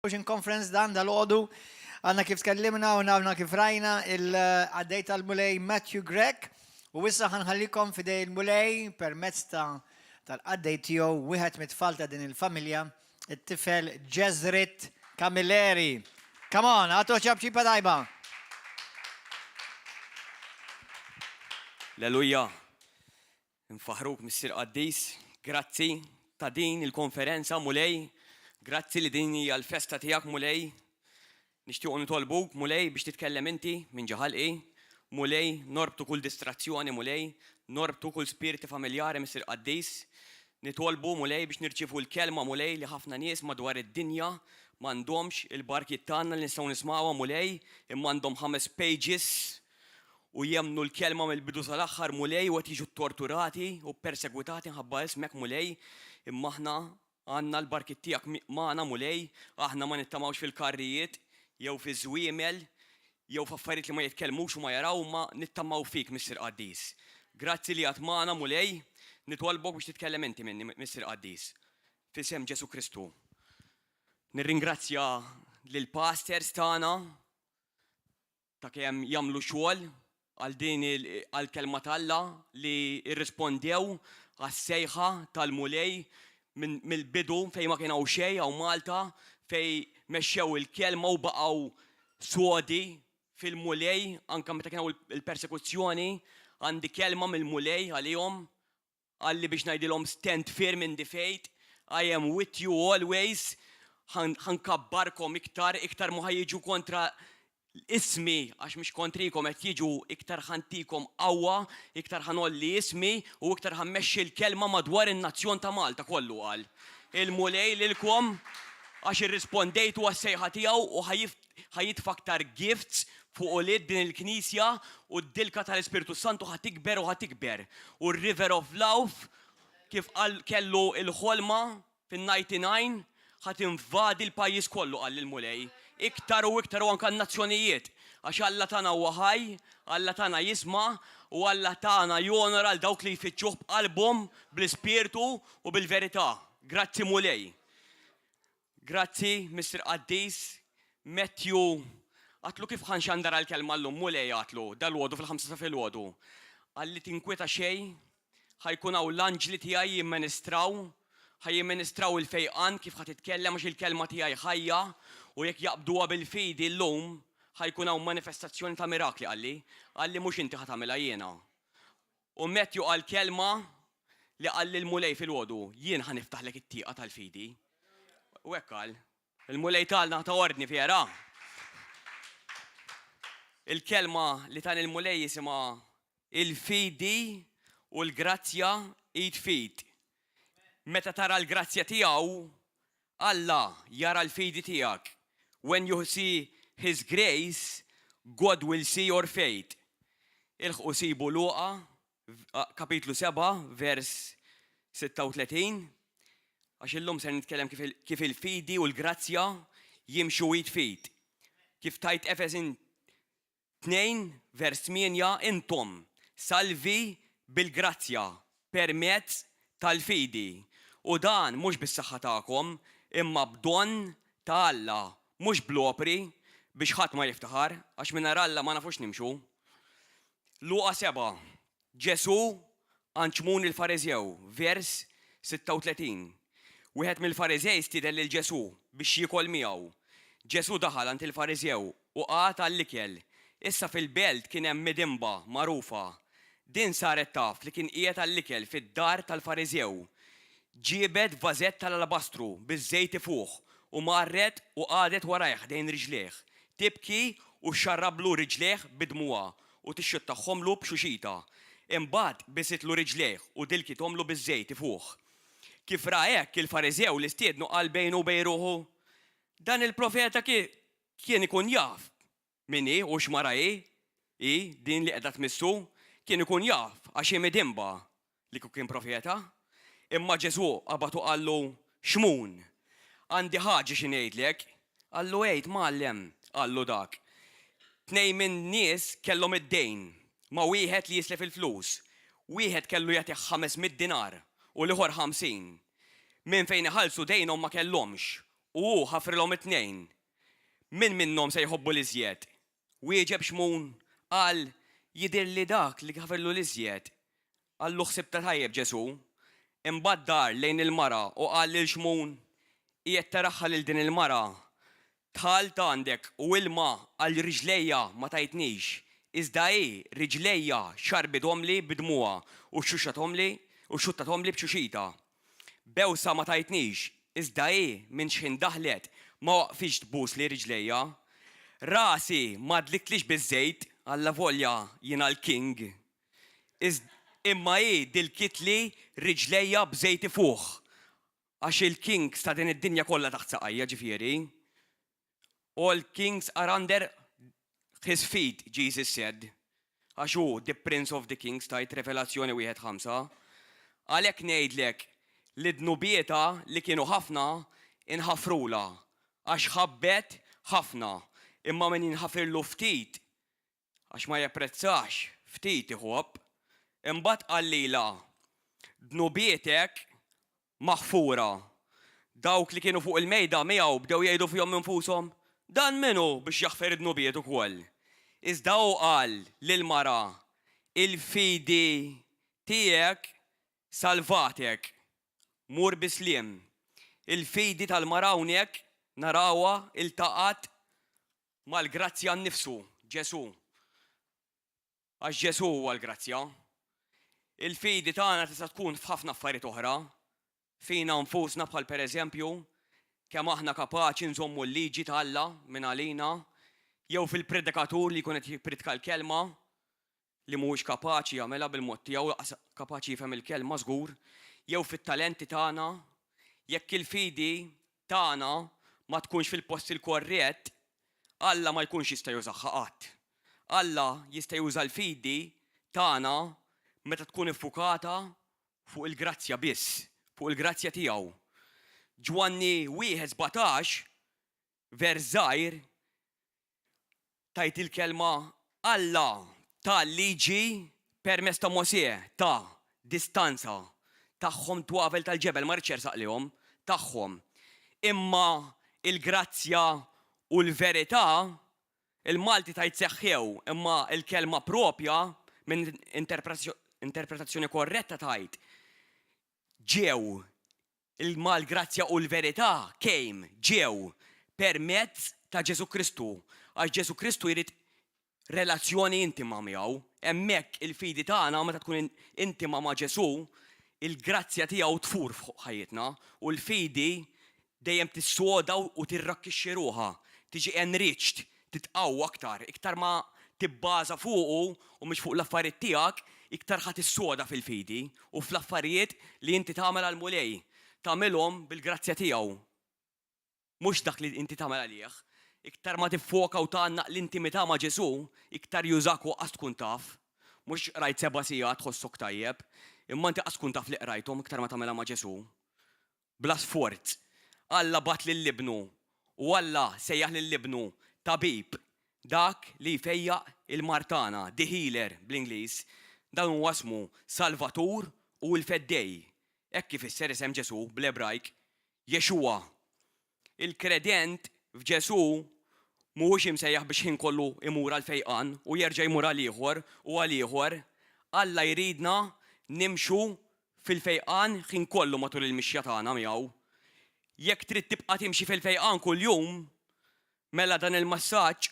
Vision Conference dan dal-għodu għanna kif tkellimna u għanna kif rajna il-għaddej tal-Mulej Matthew Grech u issa ħanħallikom fidej il-Mulej permezz ta' tal-qaddej tiegħu wieħed mit-tfal ta' din il-familja, it-tifel Ġeżrit Camilleri. Come on, għatu ċapċipa tajba. Alleluja. Infaħħruk Missier Qaddis, grazzi ta' din il-konferenza Mulej, grazzi li din hija l-festa tiegħek Mulej. Nixtiequ nitolbuk Mulej biex titkellem inti minn ġo ħalqi. Mulej, norbtu kull distrazzjoni Mulej, norbtu kull spirti familjari Missier Qaddis. Nitolbu Mulej biex nirċievu l-kelma Mulej li ħafna nies madwar id-dinja m'għandhomx il-barkiet tagħna li nistgħu nismgħuha Mulej, imma għandhom ħames pages u jemmnu l-kelma mill-bidu sal-aħħar, Mulej, u qed jiġu ttorturati u ppersegwitati mħabba ismek, Mulej, imma aħna għandna l-barkiet tiegħek magħna, Mulej, aħna ma nittamawx fil-karrijiet jew fiż-żwiemel jew f'affarijiet li ma jitkellmux u ma jaraw, imma nittamaw fik, Missier Qaddis. Grazzi li għad magħna, Mulej, nitolbok biex titkellem inti minni, Missier Qaddis. F'isem Ġesù Kristu. Nirringrazzja lill-pastors tagħna, ta' kemm jagħmlu xogħol għal din għall-Kelma t'Alla li rrispondew għas-sejħa tal-Mulej mill-bidu fejn ma kien hawn xejn hawn Malta fejn mexxew il-Kelma u baqgħu sodi fil-Mulej anke meta kien hawn il-persekuzzjoni. Għandi kelma mill-Mulej għalihom. Qalli biex ngħidilhom stand firm in the faith, I am with you always, ħa nkabbarkom iktar, iktar ma ħa jiġu kontra ismi, għax mhix kontrikom qed jiġu, iktar ħa ntikom qawwa, iktar ħa ngħolli ismi u iktar ħa mmexxi l-kelma madwar in-nazzjon ta' Malta kollu, qal il-Mulej lilkom għax irrispondejtu għas-sejħa tiegħu u ħa Ħa jitfa' aktar gifts fuq ulied din il-Knisja u d-dilka tal-Ispirtu s-Santu ħa tikber u ħa tikber. U r-River of Love, kif qal kellu l-ħolma fin-99, ħa tinvadi l-pajjiż kollu, qal il-Mulej. Iktar u iktar u anke n-nazzjonijiet. Għax Alla tagħna huwa ħaj, Alla tagħna jisma' u Alla tagħna jonora 'l dawk li jfittxuh b'qalbhom, bl-ispirtu u bil-verità. Grazzi Mulej. Grazzi, Missier Qaddis. Matthew, għadtlu kif ħa nxandarha l-kelma llum, Mulej, għadtlu, dalgħodu fil-ħamsa ta' filgħodu. Qalli tinkwieta xejn, ħa jkun hawn l-anġli tiegħi jimministraw, ħa jimministraw il-fejqan kif ħa titkellem għax il-kelma tiegħi ħajja u jekk jaqbduha bil-fidi llum ħa jkun hawn manifestazzjoni ta' mirakli, qalli. Qalli mhux inti ħa tagħmilha jiena. U Matthew qal kelma li qal lill-Mulej filgħodu, Jien ħa niftaħlek it-tieqa tal-fidi. U hekk qal. Il-Mulej talna ta' ordni vera. Il-kelma li tani l-Mulej jisimha il-fidi u l-grazzja id f'id. Meta tara l-grazzja tiegħu, Alla jara l-fidi tiegħek. When you see His grace, God will see your faith. Ilħqu sibu Luqa, kapitlu 7, vers 36, għax illum ser nitkellem kif il-fidi u l-grazzja jimxu id f'id. Kif tgħid Efesin 2, vers 8, Intom salvi bil-grazzja permezz tal-fidi, u dan mhux bis-saħħa tagħkom, imma b'don ta' Alla, mhux bl-opri, biex ħadd ma jiftaħar, għax mingħajr Alla ma nafux nimxu. Luqa 7, Ġesù għand Xmun il-Fariżew, vers 36. Wieħed mill-Fariżej stieden lil Ġesù biex jiekol miegħu. Ġesù daħal għand il-Fariżew u qagħad għall-ikel. Issa fil-belt kien hemm midinba magħrufa. Din saret taf li kien qiegħed għall-ikel fid-dar tal-Fariżew. Ġiebet vażett tal-alabastru biż-żejt ifuħ u marret u qagħdet warajh ħdejn riġlejh, tibki u xxarrablu riġlejh bi dmugħha u tixxuttahomlu b'xuxita. Imbagħad bisitlu riġlejh u dilkithomlu biż-żejt ifuħ. Kif ra hekk, il-Fariżew li stiednu qal bejnu u bejn ruħu, Dan il-profeta kien ikun jaf min hi u x'mara hi, hi din li qiegħda tmissu, kien ikun jaf għax hi midinba li kieku kien profeta. Imma Ġesù qabad u qallu, Xmun, għandi ħaġa xi ngħidlek. Qallu, Għid, Mgħallem, qallu dak. Tnejn min-nies kellhom id-dejn ma' wieħed li jislef il-flus. Wieħed kellu jagħtih 500 dinar u l-ieħor 50. Minn fejn iħallsu dejnhom ma kellhomx. U hu ħafrilhom it-tnejn. Min minnhom se jħobbu l-iżjed? Wieġeb Xmun, qal, Jidhirli dak li ħafirlu l-iżjed. Qallu, Ħsibtha tajjeb, Ġesù. Imbagħad dar lejn il-mara u qal lil Xmun, Qiegħed taraha lil din il-mara? Dħalt għandek u ilma għal riġlejja ma tajtnix, iżda hi riġlejja xarbithomli bi dmugħha u xuxathomli u xuttathomli b'xuxitha. Bewsa ma tajtnix, iżda hi minn xħin daħlet ma waqfitx tbusli riġlejja. Rasi ma dliktlix biż-żejt, allavolja jiena l-king. Iżd imma hi dilkitli riġlejja b'żejt ifuħ. Għax il-kings ta' din id-dinja kollha taħt saqajja ġifieri. All kings are under his feet, Jesus said. Għax hu the prince of the kings tgħid Revelazzjoni 1:5. Għalhekk ngħidlek li dnubietha li kienu ħafna inħafrulha għax ħabbet ħafna, imma min jinħafirlu ftit Għax ma japprezzax, ftit iħobb. Imbagħad qal lilha, Dnubietek maħfura. Dawk li kienu fuq il-mejda miegħu bdew jgħidu fihom infushom, Dan min hu biex jaħfer id-dnubiet ukoll? Iżda hu qal lill-mara, Il-fidi tiegħek salvatek. Mur bi sliem. Il-fidi tal-mara hawnhekk narawha iltaqgħet mal-grazzja nnifsu, Ġesù. Għax Ġesù huwa l-grazzja. Il-fidi tagħna tista' tkun f'ħafna affarijiet oħra, fina nfusna bħal pereżempju kemm aħna kapaċi nżommu l-liġi ta' Alla minn għalina, jew fil-predikatur li jkun qed jippriedka l-kelma, li mhuwiex kapaċi jagħmilha bil-mod tiegħu, lanqas kapaċi jifhem il-kelma żgur, jew fit-talenti tagħna, jekk il-fidi tagħna ma tkunx fil-post il-korrett, Alla ma jkunx jista' jużaha qatt. Alla jista' juża l-fidi tagħna meta tkun iffukata fuq il-grazzja biss, fuq il-grazzja tiegħu. Ġwanni 1:17, vers żgħir, Tgħid il-kelma Alla ta l-liġi permezz ta' Mosè, ta distanza, tagħhom twavel tal-ġebel, ma riedx jersaq lejhom, tagħhom. Imma l-grazzja u l-verità, il-Malti tgħid seħħew, imma l-kelma propja minn interpretazzjoni korretta tgħid ġew. Imma l-grazzja u l-verità came, ġew, permezz ta' Ġesù Kristu, għax Ġesù Kristu jrid relazzjoni intima miegħu. Hemmhekk il-fidi tagħna meta tkun intima ma' Ġesù, il-grazzja tiegħu tfur fuq ħajjitna u l-fidi dejjem tissoda u tirrakkixxi ruħha, tiġi enriched, titqawwa aktar, iktar ma tibbaża fuqu u mhux fuq l-affarijiet tiegħek, iktar ħa tissoda fil-fidi u fl-affarijiet li inti tagħmel għall-Mulej. Tagħmilhom bil-grazzja tiegħu, mhux dak li inti tagħmel għalih. Iktar ma tiffoka u tgħannaq l-intimità ma' Ġesù, iktar jużak u qas tkun taf. Mhux qrajt seba' sigħat tħossok tajjeb, imma inti qas tkun taf li qrajthom iktar ma tagħmilha ma' Ġesù. Bla sforz. Alla bagħat lil Ibnu, u Alla sejjaħ lil Ibnu Tabib, dak li jfejjaq il-mard tagħna, the healer bl-Ingliż. Dan huwa ismu, Salvatur u l-Feddej. Hekk ifisser isem Ġesù bl-Ebrajk, Yeshua. Il-kredent f'Ġesù mhuwiex imsejjaħ biex ħin kollu jmur għal fejqan u jerġa' jmur għal ieħor u għal ieħor. Alla jridna nimxu fil-fejqan ħin kollu matul il-mixja tagħna miegħu. Jekk trid tibqa' timxi fil-fejqan kuljum, mela dan il-massaġġ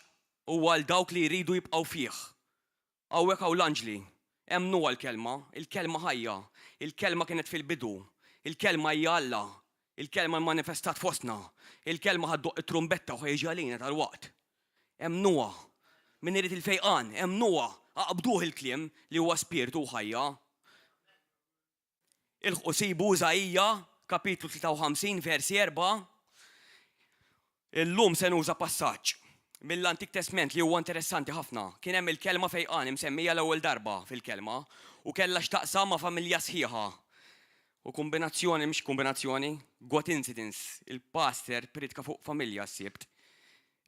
huwa għal dawk li jridu jibqgħu fih. Hawnhekk hawn l-anġli. Emmnu għall-Kelma. Il-Kelma ħajja. Il-Kelma kienet fil-bidu. Il-Kelma hija Alla. Il-Kelma mmanifestat fostna. Il-Kelma ħa ddoqq it-trumbetta u ħa jiġi għalina dalwaqt. Emmnuha. Min irid il-fejqan, emmnuha. Aqbduh il-kliem li huwa spirtu u ħajja. Ilħqu sibu Iżaija, kapitlu 53, vers 4. Illum se nuża passaġġ mill-Antik Testment li huwa interessanti ħafna. Kien hemm il-kelma fejqan imsemmija l-ewwel darba fil-kelma u kellha x'taqsam ma' familja sħiħa. U kombinazzjoni, mhix kombinazzjoni, God incidence, il-pastor priedka fuq familja s-Sibt.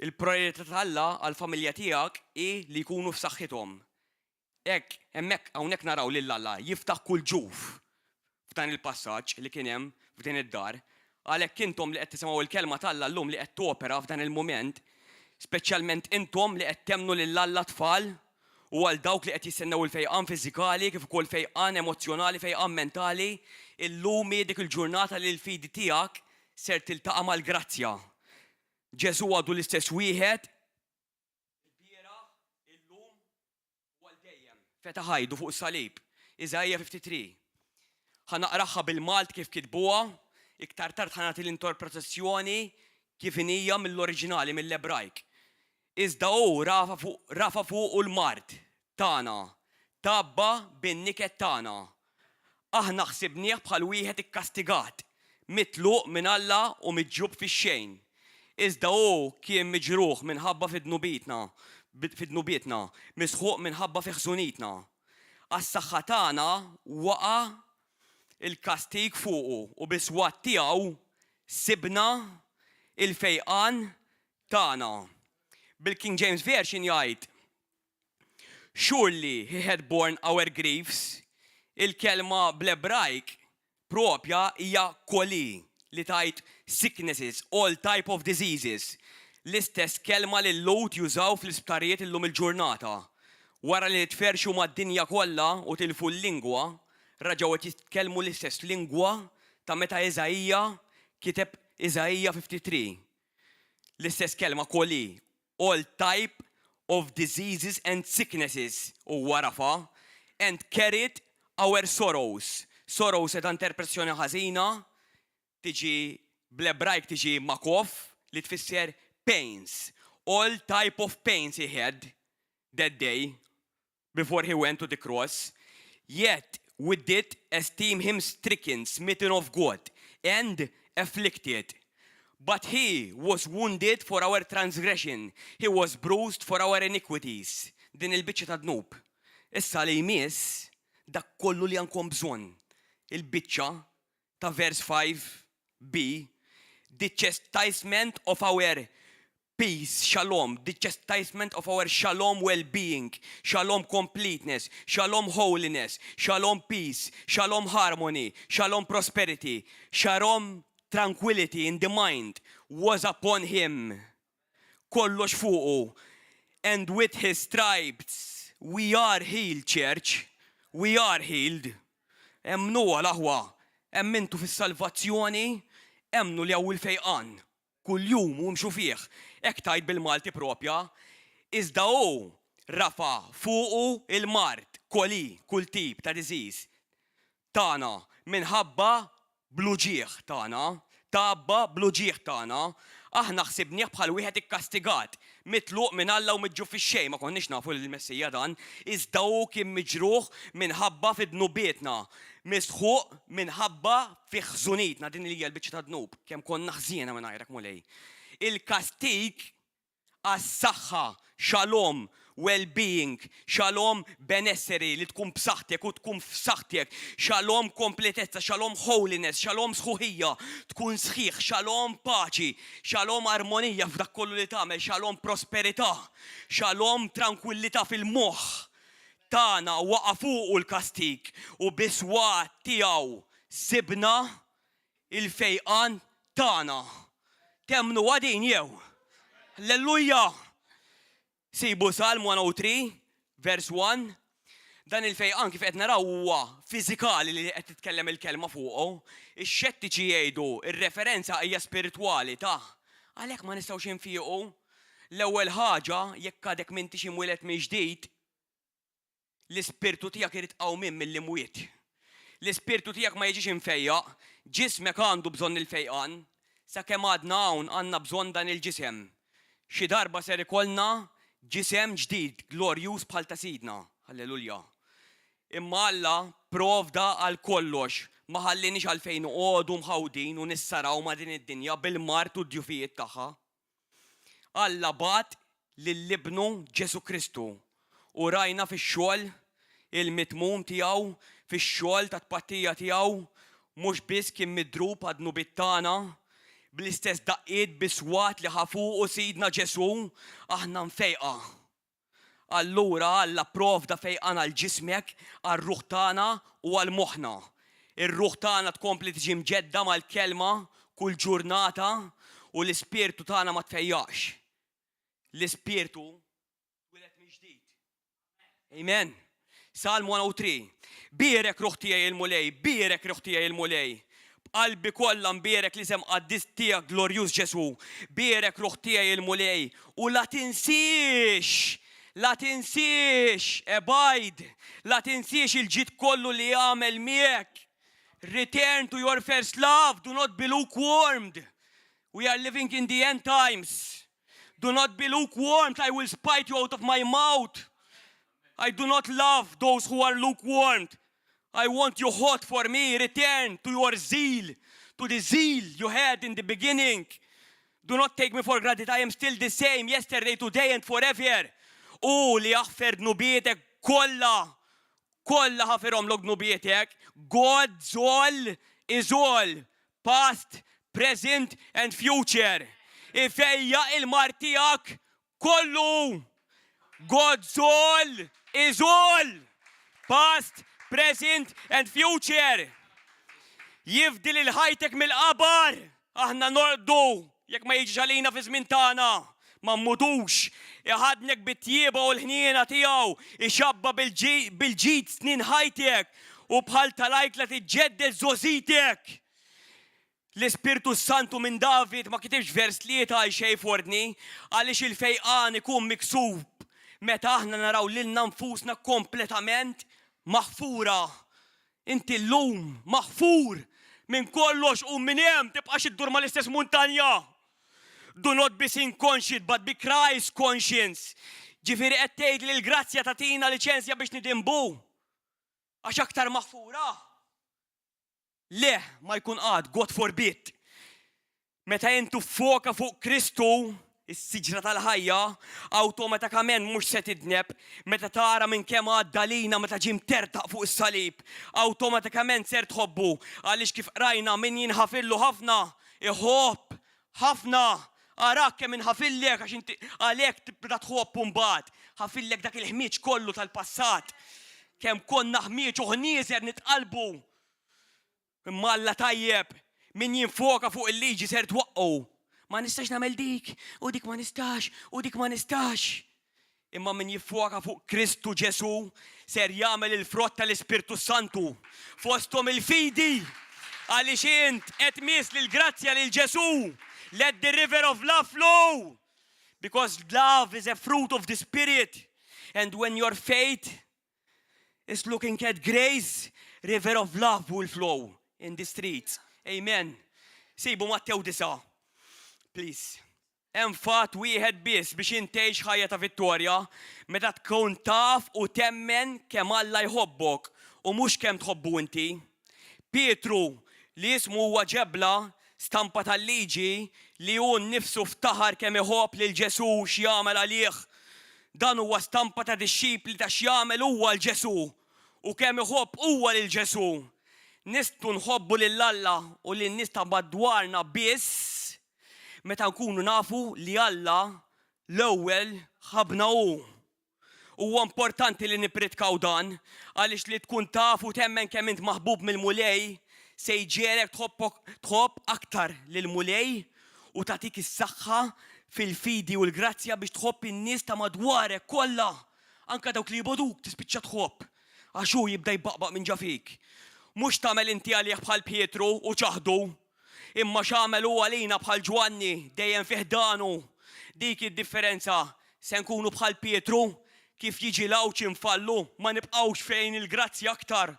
Il-prijorità t'Alla għall-familja tiegħek hi li jkunu f'saħħithom. Hekk, hemmhekk, hawnhekk naraw lil Alla jiftaħ kull ġuf f'dan il-passaġġ li kien hemm f'din id-dar. Għalhekk intom li qed tisimgħu l-kelma t'Alla llum li qed topera f'dan il-mument, speċjalment intom li qed temmnu lil Alla tfal u għal dawk li qed jistennew il-fejqan fiżikali kif ukoll fejqan emozzjonali, fejqan mentali, illum hi dik il-ġurnata li l-fidi tiegħek ser tiltaqa' mal-grazzja. Ġesù għadu l-istess wieħed ilbieraħ, illum u għal dejjem. Fetaħ għajdu fuq is-salib. Iżaija 53. Ħa naqraha bil-Malti kif kitbuha, iktar tard ħa nagħti l-interpretazzjoni kif inhija mill-oriġinali, mill-Ebrajk. Iżda hu rafa fuq rafa fuqu l-mard tagħna, tgħabba bin-niket tagħna. Aħna ħsibnieh bħal wieħed ikkastigat, mitluq minn Alla u miġjub fix-xejn. Iżda hu kien miġruħ minħabba fi dnubitna, fi dnubietna, misħuq minħabba fi ħżunitna. Għas-saħħa tagħna waqa' l-kastig fuqu u bis-swat tiegħu sibna l-fejqan tagħna. Bil-King James Version jgħid, Surely he had borne our griefs, il-kelma bl-Ebrajk propja hija koli li tgħid sicknesses, all type of diseases, l-istess kelma li l-Lhud jużaw fl-isptarijiet illum il-ġurnata. Wara li tferrxu mad-dinja kollha u tilfu l-lingwa, raġgħu qed jitkellmu l-istess lingwa ta' meta Iżaija kiteb Iżaija 53. L-istess kelma koli, all type of diseases and sicknesses huwa rafa', and carried our sorrows. Sorrows qiegħda interpretazzjoni ħażina, tiġi bl-Ebrajk tiġi makof li tfisser pains. All type of pains he had that day before he went to the cross. Yet we did esteem him stricken, smitten of God, and afflicted. But he was wounded for our transgression, he was bruised for our iniquities. Din il-biċċa ta' dnub. Issa li jmiss dak kollu li għandkom bżonn. Il-biċċa ta' vers 5b, the chastisement of our peace, shalom, the chastisement of our shalom well-being, shalom completeness, shalom holiness, shalom peace, shalom harmony, shalom prosperity, shalom tranquility in the mind was upon him. Kollox fuqu. And with his stripes we are healed, church. We are healed. Emmnu għal-aħwa, emmintu fis-salvazzjoni, emmnu li hawn il-fejqan. Kull-jum u mxu fih. Hekk tgħid bil-Malti propja. Iżda hu rafa' fuqu il-mard, koli, kull tip ta' disease, tagħna minħabba bl-uġigħ tagħna, tgħabba bl-uġigħ tagħna. Aħna ħsibnieh bħal wieħed ikkastigat, mitluq minn Alla u miġġub fix-xejn, ma konniex nafu li l-Messija dan, iżda hu kien miġruħ minħabba fi dnubietna, misħuq minħabba fi ħżunitna, din hija l-biċċa ta' dnub, kemm konna ħżiena mingħajrek Mulej. Il-kastig għas-saħħa, shalom, well-being, shalom, benesseri, li tkun b'saħħtek u tkun f'saħħtek, shalom, kompletezza, shalom, holiness, shalom, sħuħija, tkun sħiħ, shalom, paċi, shalom, armonija f'dak kollu li tagħmel, shalom, prosperità, shalom, tranquillità fil-moħħ tagħna waqa' fuqu l-kastig u bis-swat tiegħu sibna il-fejqan tagħna. Temmnu din jew? Alleluja! Sibu Salm 103, vers 1. Dan il-fejqan kif qed naraw huwa fiżikali li qed titkellem il-kelma fuqu. Ix-xettiċi jgħidu ir-referenza hija spiritwali ta' għalhekk ma nistgħux infiqu. L-ewwel ħaġa jekk għadek m'intix imwieled minn ġdid, l-ispirtu tiegħek irid qawmien mill-imwiet. L-ispirtu tiegħek ma jiġix imfejjaq, ġismek għandu bżonn il-fejqan. Sakemm għadna hawn għandna bżonn dan il-ġisem. Xi darba ser ikollna ġisem ġdid, glorjuż bħal ta' Sidna. Halleluja. Imma Alla provda għal kollox, ma ħalliniex għalfejn noqogħdu mħawdin u nissaraw ma' din id-dinja bil-mard u d-djufijiet tagħha. Alla bagħat lil Ibnu Ġesù Kristu u rajna fix-xogħol il-mitmum tiegħu, fix-xogħol ta' tpattija tiegħu, mhux biss kien midrub għad-dnubiet tagħna, bl-istess daqqiet bi swat li ħa fuqu Sidna Ġesù, aħna mfejqa. Allura Alla provda fejqan għal ġismek, għar-ruħ tagħna u għal moħħna. Ir-ruħ tagħna tkompli tiġi mġedda mal-kelma. kull ġurnata u l-ispirtu tagħna ma tfejjaqx. L-ispirtu twieled mill-ġdid. Amen. Salm 103. Bierek ruħ tiegħi il-Mulej, bierek ruħ tiegħi il-Mulej. B'qalbi kollha nbierek l-isem qaddis tiegħek glorjuż Ġesù. Bierek ruħ tiegħi il-Mulej u la tinsiex, la tinsiex, abide, la tinsiex il-ġid kollu li għamel miegħek. Return to your first love, do not be lukewarmed. We are living in the end times. Do not be lukewarm, I will spite you out of my mouth. I do not love those who are lukewarm. I want you hot for me. Return to your zeal, to the zeal you had in the beginning. Do not take me for granted. I am still the same yesterday, today and forever. U li jaħfer dnubietek kollha, kollha ħafirhomlok dnubietek. God's all is all, past, present and future. Ifejjaq il-mard tiegħek kollu. God's all is all, past, present and future. Jifdi lil ħajtek mill-qabar. Aħna norqdu jekk ma jiġix għalina fi żmien tagħna. Ma mmutux. Iħaddnek bit-tjieba u l-ħniena tiegħu, ixabba bil-ġid snin ħajtek u bħal tal-ajkla tiġġedded żgħożitek. L-Ispirtu s-Santu minn David ma kitibx vers 3 għal xejn f'ordni, għaliex il-fejqan ikun miksub meta aħna naraw lilna nfusna kompletament maħfura. Inti llum maħfur minn kollox u minn hemm tibqax iddur mal-istess muntanja. Do not be sin conscious but be Christ conscious. Ġifieri qed tgħid li l-grazzja tagħtina liċenzja biex nidinbu. Għax aktar maħfura. Le, ma jkun qatt, God forbid. Meta int tiffoka fuq Kristu, is-siġra tal-ħajja, awtomatikament mhux se tidneb. Meta tara minn kemm għadda lina meta ġie mtertaq fuq is-salib, awtomatikament ser tħobbu għaliex kif qrajna min jinħafillu ħafna, iħobb ħafna. Arak kemm inħafillek għax inti għalhekk tibda tħobb mbagħad. Ħafillek dak il-ħmieġ kollu tal-passat. Kemm konna ħmieġ u ħnieżer nitqalbu. Imma Alla tajjeb, min jinfoka fuq il-liġi ser twaqqgħu. Ma nistax nagħmel dik, u dik ma nistax, u dik ma nistax. Imma min jiffoka fuq Kristu Ġesù ser jagħmel il-frott tal-Ispirtu Santu fosthom il-fidi. Għaliex int qed tmiss lill-grazzja lil Ġesù. Let the river of love flow. Because love is a fruit of the Spirit. And when your faith is looking at grace, river of love will flow in the streets. Amen. Sibu Mattew 9. Please. Hemm fatt wieħed biss biex int tgħix ħajja ta' vittorja, meta tkun taf u temmen kemm Alla jħobbok u mhux kemm tħobbu inti. Pietru, li ismu huwa ġebla, stampa tal-liġi, li hu nnifsu ftaħar kemm iħobb lil Ġesù u x'jagħmel għalih. Dan huwa stampa ta' dixxipli ta' x'jagħmel huwa għal Ġesù u kemm iħobb huwa lil Ġesù. Nistgħu nħobbu lil Alla u lin-nies ta' madwarna biss meta nkunu nafu li Alla l-ewwel ħabbna hu. Huwa importanti li nippritkaw dan, għaliex li tkun taf u temmen kemm int maħbub mill-Mulej se jġegħlek tħobb aktar lill-Mulej u tagħtik is-saħħa fil-fidi u l-grazzja biex tħobb in-nies ta' madwarek kollha, anke dawk li jibogħduk tispiċċa tħobb, għax hu jibda jbaqbaq minn ġa fik. Mhux tagħmel inti għalih bħal Pietru u ċaħdu. Imma x'għamel hu għalina bħal Ġwanni, dejjem fi ħdanu. Dik hi d-differenza. Se nkunu bħal Pietru, kif jiġi l-għawġ infallu, ma nibqgħux fejn il-grazzja aktar.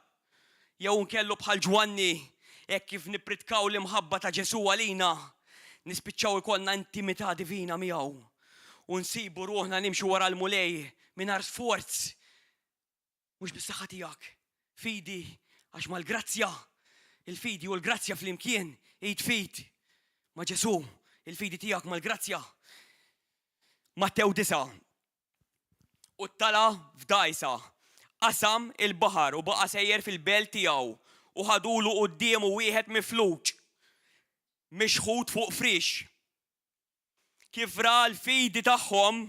Jew nkellu bħal Ġwanni, hekk kif nippritkaw l-imħabba ta' Ġesù għalina, nispiċċaw ikollna intimità divina miegħu u nsibu ruħna nimxu wara l-Mulej mingħajr sforz. Mhux bis-saħħa tiegħek. Fidi, għax mal-grazzja, il-fidi u l-grazzja flimkien, id f'id. Ma' Ġesù, il-fidi tiegħek mal-grazzja. Mattew 9. U tala' f'dgħajsa, qasam il-baħar u baqa' sejjer fil-belt tiegħu, u ħadulu quddiemu wieħed mifluġ, mixħut fuq friex. Kif ra l-fidi tagħhom,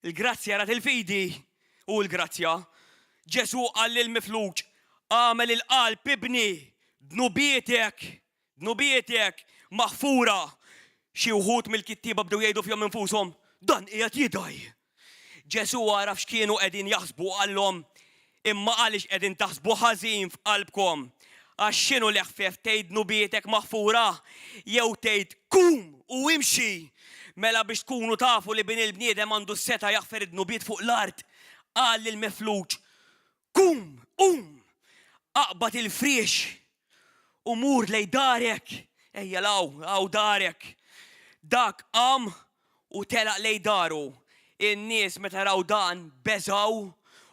il-grazzja rat il-fidi u l-grazzja. Ġesù qal lill-mifluġ, Agħmel il-qalb, ibni, dnubietek, dnubietek, maħfura. Xi wħud mill-kittieba bdew jgħidu fihom infushom, Dan qiegħed jidgħi. Ġesù għaraf x'kienu qegħdin jaħsbu u qallhom, Imma għaliex qegħdin taħsbu ħażin f'qalbkom? Għax x'inhu l-eħfef tgħid dnubietek maħfura jew tgħid kum u imxi? Mela biex tkunu tafu li Bin il-bniedem għandu s-setgħa jaħfer id-dnubiet fuq l-art, qal lill-mifluġ, Kum, qum, aqbad il-friex u mur lejn darek. Ejja 'l hawn, hawn darek. Dak qam u telaq lejn daru. In-nies meta raw dan beżgħu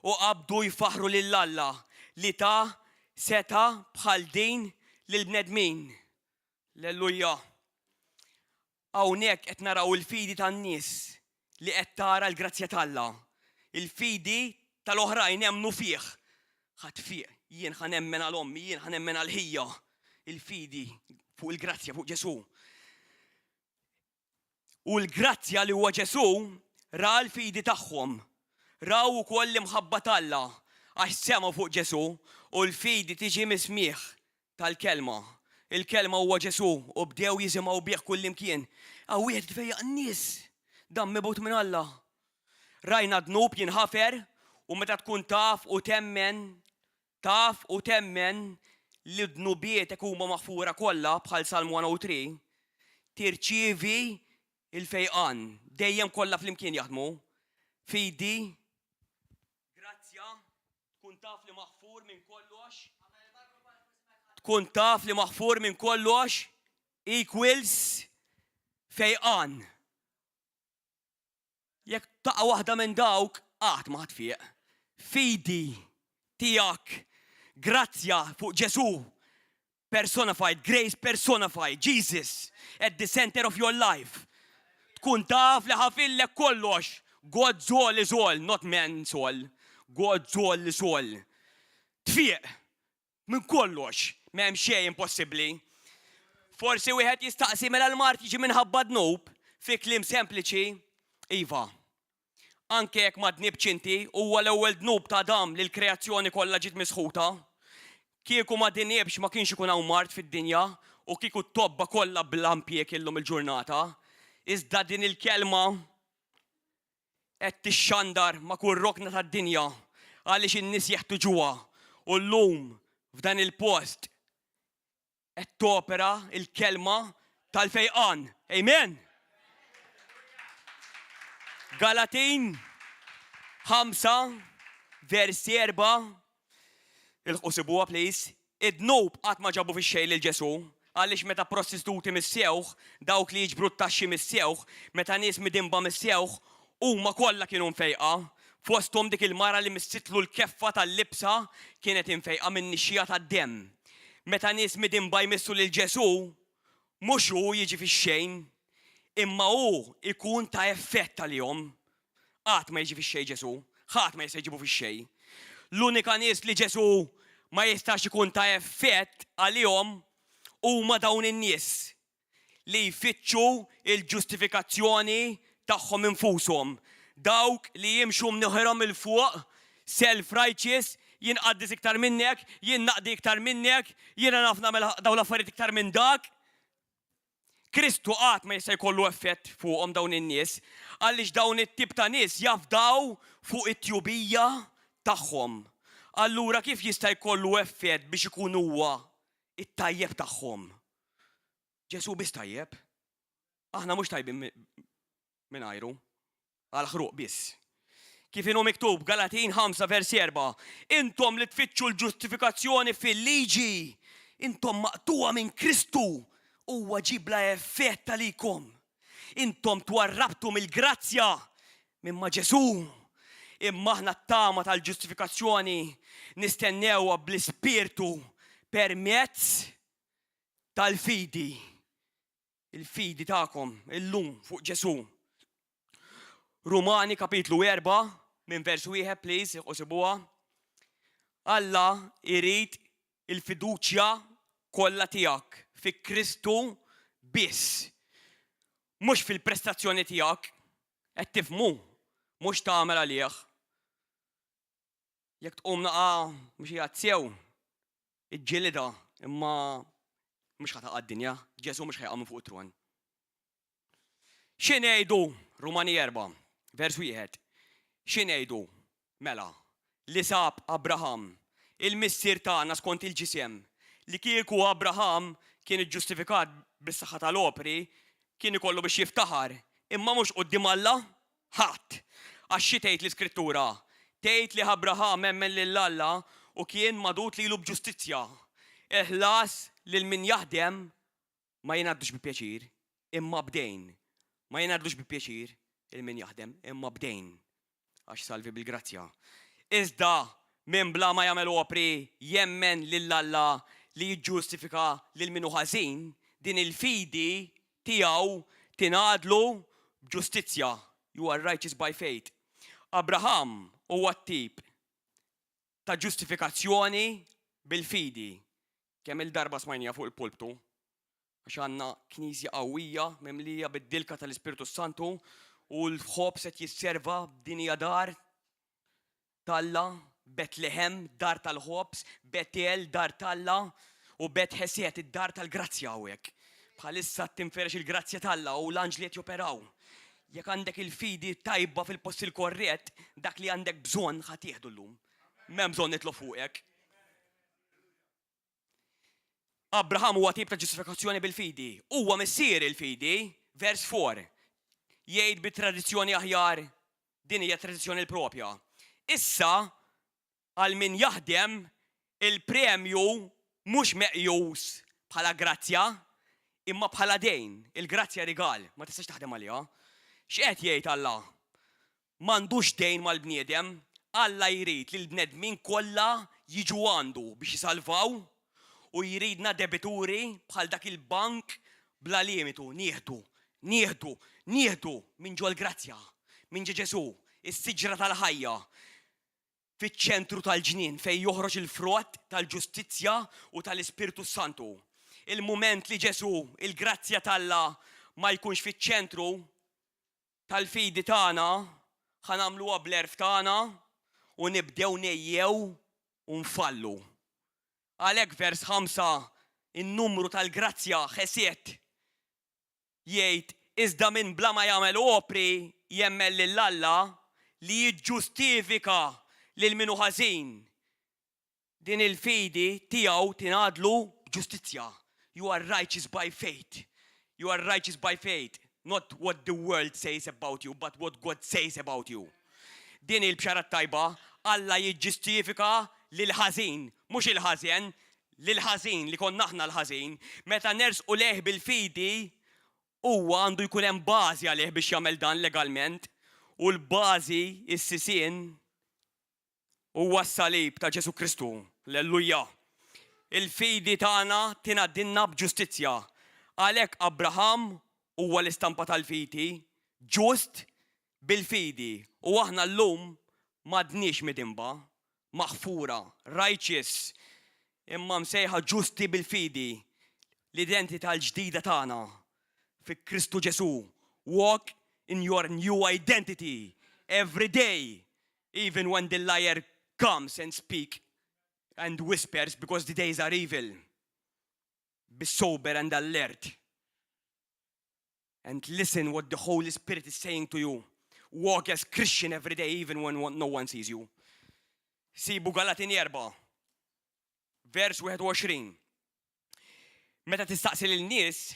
u qabdu jfaħħru lil Alla li ta setgħa bħal din lill-bnedmin. Alleluja! Hawnhekk qed naraw il-fidi tan-nies li qed tara l-grazzja t'Alla. Il-fidi tal-oħrajn emmnu fih. Ħa tfiq, jien ħa nemmen għal ommi, jien ħa nemmen għal ħija. Il-fidi fuq il-grazzja fuq Ġesù. U l-grazzja li huwa Ġesù ra l-fidi tagħhom. Raw ukoll l-imħabba t'Alla għax semgħu fuq Ġesù u l-fidi tiġi mis-smigħ tal-Kelma. Il-Kelma huwa Ġesù u bdew jisimgħu bih kullimkien. Hawn wieħed ifejjaq n-nies. Dan mibgħut minn Alla. Rajna d-dnub jinħafer u meta tkun taf u temmen, taf u temmen li dnubietek huma maħfura kollha bħal Salm 103, tirċievi il-fejqan. Dejjem kollha flimkien jaħdmu. Fidi, grazzja, Tkun taf li maħfur minn kollox. Tkun taf li maħfur minn kollox equals fejqan. Jekk taqa' waħda minn dawk, qatt ma tfiq. Fidi tiegħek, grazzja fuq Ġesù Personified, grace personified, Jesus at the center of your life. Tkun taf li ħafillek kollox. God's all is all, not man's all. God's all is all. Tfiq minn kollox, m'hemm xejn impossibbli. Forsi wieħed jistaqsi mela l-mard jiġi minħabba dnub, fi kliem sempliċi, iva. Anke jekk ma dnibtx inti, huwa l-ewwel dnub ta' Adam li l-kreazzjoni kollha ġiet misħuta. Kieku ma dinibx ma kienx ikun hawn mard fid-dinja u kieku t-tobba kollha bla impjieg illum il-ġurnata. Iżda din il-kelma qed tixxandar ma' kull rokna tad-dinja għaliex in-nies jeħtiġuha u llum f'dan il-post Qed topera l-kelma tal-fejqan. Amen! Galatin 5 vers 4 ilħqu sibuha please. Id-dnub qatt ma ġabu fix-xejn lil Ġesù, għaliex meta prostituti missewh, dawk li jiġbru t-taxxi missewh, meta nies midinba missewh, huma kollha kienu mfejqa. Fosthom dik il-mara li missitlu l-keffa tal-libsa kienet imfejqa min-nixxiegħa tad-demm. Meta nies midinba jmissu lil Ġesù, mhux hu jiġi fix-xejn, imma hu jkun ta' effett għalihom. Qatt ma jiġi fix-xejn Ġesù, ħadd ma jista' jġibu fix-xejn. L-unika nies li Ġesù ma jistax ikun ta' effett għalihom huma dawn in-nies. li jfittxu l-ġustifikazzjoni tagħhom infushom, dawk li jimxu mniħirhom 'il fuq, self-righteous, jien qaddis iktar minnek, jien naqdi iktar minnek, jiena naf nagħmel dawn l-affarijiet iktar minn dak. Kristu qatt ma jista' jkollu effett fuqhom dawn in-nies, għaliex dawn it-tip ta' nies jafdaw fuq it-tjubija tagħhom. Allura kif jista' jkollu effett biex ikun huwa it-tajjeb tagħhom? Ġesù biss tajjeb. Aħna mhux tajbin mingħajru. Għall-ħruq biss. Kif inhu miktub Galatin 5 vers 4, intom li tfittxu l-ġustifikazzjoni fil-liġi, intom maqtugħa minn Kristu, huwa ġie bla effett għalikom. Intom twarrabtu mill-grazzja minn ma' Ġesù. Imma aħna t-tama tal-ġustifikazzjoni nistennewha bl-Ispirtu permezz tal-fidi, il-fidi tagħkom illum fuq Ġesù. Rumani kapitlu 4 minn vers wieħed please, usibuha. Alla irid il-fiduċja kollha tiegħek fi Kristu biss. Mhux fil-prestazzjoni tiegħek, qed tifhmu, mhux tagħmel għalih. Jekk tqum naqa' mhux qiegħed sew, iġġilidha, imma Mhux ħa taqa' d-dinja, Ġesù mhux ħa jaqa' minn fuq it-tron. Xi ngħidu? Rumani 4, vers 1. Xi ngħidu? Mela, li sab Abraham, il-missier tagħna skont il-ġisem, li kieku Abraham kien iġġustifikat bis-saħħa tal-opri, kien ikollu biex jiftaħar, imma mhux quddiem Alla? Ħadd! Għax xi tgħid l-Iskrittura? Tgħid li Abraham emmen lil Alla u kien magħdud lilu b'ġustizzja. Il-ħlas lil min jaħdem ma jingħaddux bi pjaċir, imma b'dejn. Ma jingħaddux bi pjaċir lil min jaħdem, imma b'dejn. Għax salvi bil-grazzja. Iżda min bla ma jagħmel opri jemmen lil Alla li jiġġustifika lil min hu ħażin, din il-fidi tiegħu tingħadlu b'ġustizzja, you are righteous by faith. Abraham huwa t-tip ta' ġustifikazzjoni bil-fidi. Kemm-il darba smajniha fuq il-pulptu, għax għandna knisja qawwija mimlija bid-dilka tal-Ispirtu Santu u l-ħobż qed jisserva din hija dar t'Alla, Betlehem, dar tal-ħobż, Betel, dar t'Alla, u Bet Ħesed, id-dar tal-grazzja hawnhekk. Bħalissa tinferex il-grazzja t'Alla u l-anġli qed joperaw. Jekk għandek il-fidi tajba fil-post il-korrett, dak li għandek bżonn ħa tieħdu llum. M'hemm bżonn nitlob fuqek. Abraham huwa tip ta' ġustifikazzjoni bil-fidi. Huwa missier il-fidi, vers 4. Jgħid bi tradizzjoni aħjar, din hija tradizzjoni l-propja. Issa, għal min jaħdem, il-premju mhux meqjus bħala grazzja, imma bħala dejn. Il-grazzja rigal, ma tistax taħdem għaliha. X'qed jgħid Alla? M'għandux dejn mal-bniedem. Alla jrid li l-bnedmin kollha jiġu għandu biex jisalvaw u jridna debituri bħal dak il-bank bla limitu, nieħdu, nieħdu, nieħdu minn ġol-grazzja, minn ġo Ġesù, is-siġra tal-ħajja, fiċ-ċentru tal-ġnien fejn joħroġ il-frott tal-ġustizzja u tal-Ispirtu s-Santu. Il-mument li Ġesù, il-grazzja t'Alla, ma jkunx fiċ-ċentru, tal-fidi tagħna, ħa nagħmluha bl-għerf tagħna u nibdew ngħejjew u nfallu. Għalhekk vers 5, in-numru tal-grazzja, ħesed, jgħid iżda min bla ma jagħmel opri jemmen lil Alla li jiġġustifika lil min hu ħażin. Din il-fidi tiegħu tingħadlu b'ġustizzja. You are righteous by faith. You are righteous by faith. Not what the world says about you, but what God says about you. Din hi l-bxara t-tajba, Alla jiġġustifika lill-ħażin, mhux il-ħażen, lill-ħażin li konna aħna l-ħażin. Meta nersqu lejh bil-fidi, huwa għandu jkun hemm bażi għalih biex jagħmel dan legalment, u l-bażi, is-sisien, Huwa s-salib ta' Ġesù Kristu. Alleluja! Il-fidi tagħna tingħaddilna b'ġustizzja. Għalhekk Abraham huwa l-istampa tal-fidi, ġust bil-fidi. U aħna llum m'għadniex midinba, maħfura, righteous, imma msejħa ġusti bil-fidi, l-identità l-ġdida tagħna fi Kristu Ġesù. Walk in your new identity every day. Even when the liar comes and speak and whispers because the days are evil. Be sober and alert. And listen what the Holy Spirit is saying to you. Walk as Christian every day even when no one sees you. Sibu Galatin 4, vers 21. Meta tistaqsi lil nies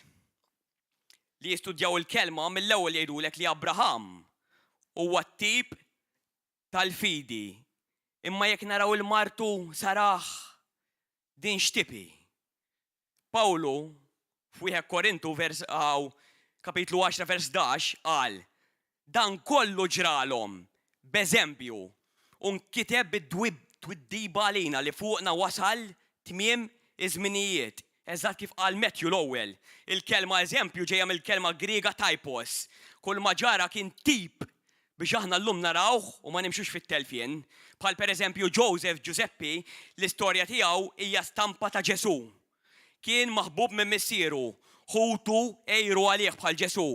li jistudjaw il-kelma mill-ewwel jgħidulek li Abraham huwa t-tip tal-fidi. Imma jekk naraw il-martu Sarah din x'tipi? Pawlu f'wieħed Korintu vers kapitlu 10 vers 11 qal Dan kollu ġralhom b'eżempju, u nkiteb bi twiddiba għalina li fuqna wasal tmiem iż-żminijiet, eżatt kif qal Matthew l-ewwel. Il-kelma eżempju ġejja mill-kelma Griega typos. Kulma ġara kien tip biex aħna llum narawh u ma nimxux fit-telfien. Bħal pereżempju Joseph, Ġużeppi, l-istorja tiegħu hija stampa ta' Ġesù. Kien maħbub minn missieru. Ħutu għejru għalih bħal Ġesù.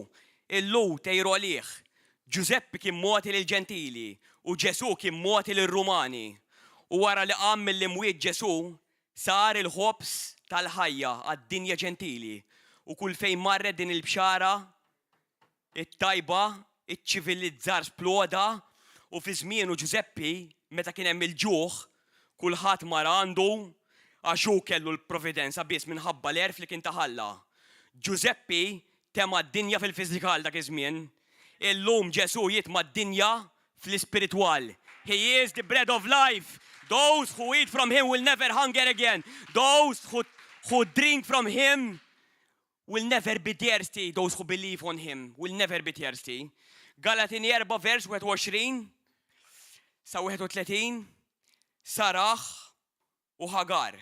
Il-Lhud għejru għalih. Ġużeppi kien mogħti lill-Ġentili u Ġesù kien mogħti lir-Rumani. U wara li qam mill-imwiet Ġesù sar il-ħobż tal-ħajja għad-dinja ġentili u kull fejn marret din il-bxara it-tajba, iċ-ċivilizzar sploda u fi żmienu Ġużeppi meta kien hemm il-ġuħ kulħadd mar għandu għax hu kellu l-providenza biss minħabba l-għerf li kien tah Alla. Ġużeppi tema' d-dinja fil-fiżikal dak iż-żmien. Illum Ġesù jitma' d-dinja fl-ispiritwal. He is the bread of life. Those who eat from him will never hunger again. Those who, who drink from him will never be thirsty. Those who believe on him will never be thirsty. Galatin 4 vers 21 sa 31 Saraħ u Hagar.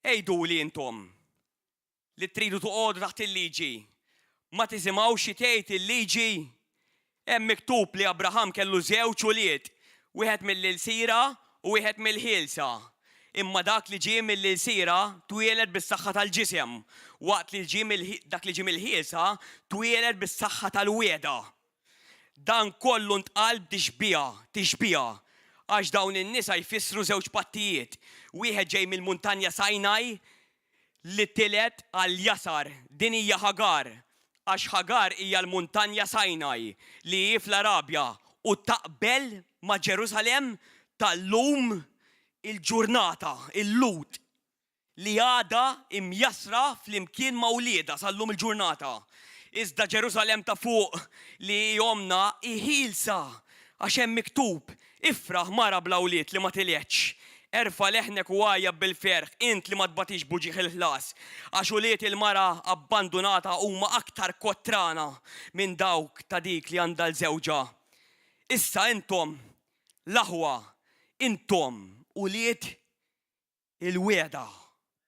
Ejdu li intom li tridu toqogħdu taħt il-liġi, ma tisimgħux xi tgħid il-liġi? Hemm miktub li Abraham kellu żewġ ulied, wieħed mill-ilsira u wieħed mill-ħielsa. Imma dak li ġie mill-ilsira twieled bis-saħħa tal-ġisem, waqt li ġie dak li ġie mill-ħielsa twieled bis-saħħa tal-wiegħda. Dan kollu ntqal b'tixbiha, tixbiha, għax dawn in-nisa jfissru żewġ pattijiet, wieħed ġej mill-muntanja Sinai, li tilgħet għall-jasar, din hija Ħagar, għax Ħagar hija l-muntanja Sinai li hi fl-Arabja u taqbel ma' Ġerusalemm tal-lum il-ġurnata, il-Lhud, li għadha imjassra flimkien ma' wliedha sal-lum il-ġurnata. Iżda Ġerusalemm ta' fuq li hi ommna hi ħielsa, għax hemm miktub, Ifraħ, mara bla wlied li ma tilgħetx. Erfa' leħnek u għajjat bil-ferħ, int li ma tbatix b'uġigħ il-ħlas. Għax ulied il-mara abbandunata huma aktar kotrana minn dawk ta' dik li għandha 'l żewġha. Issa intom, l-aħwa, intom ulied il-wegħda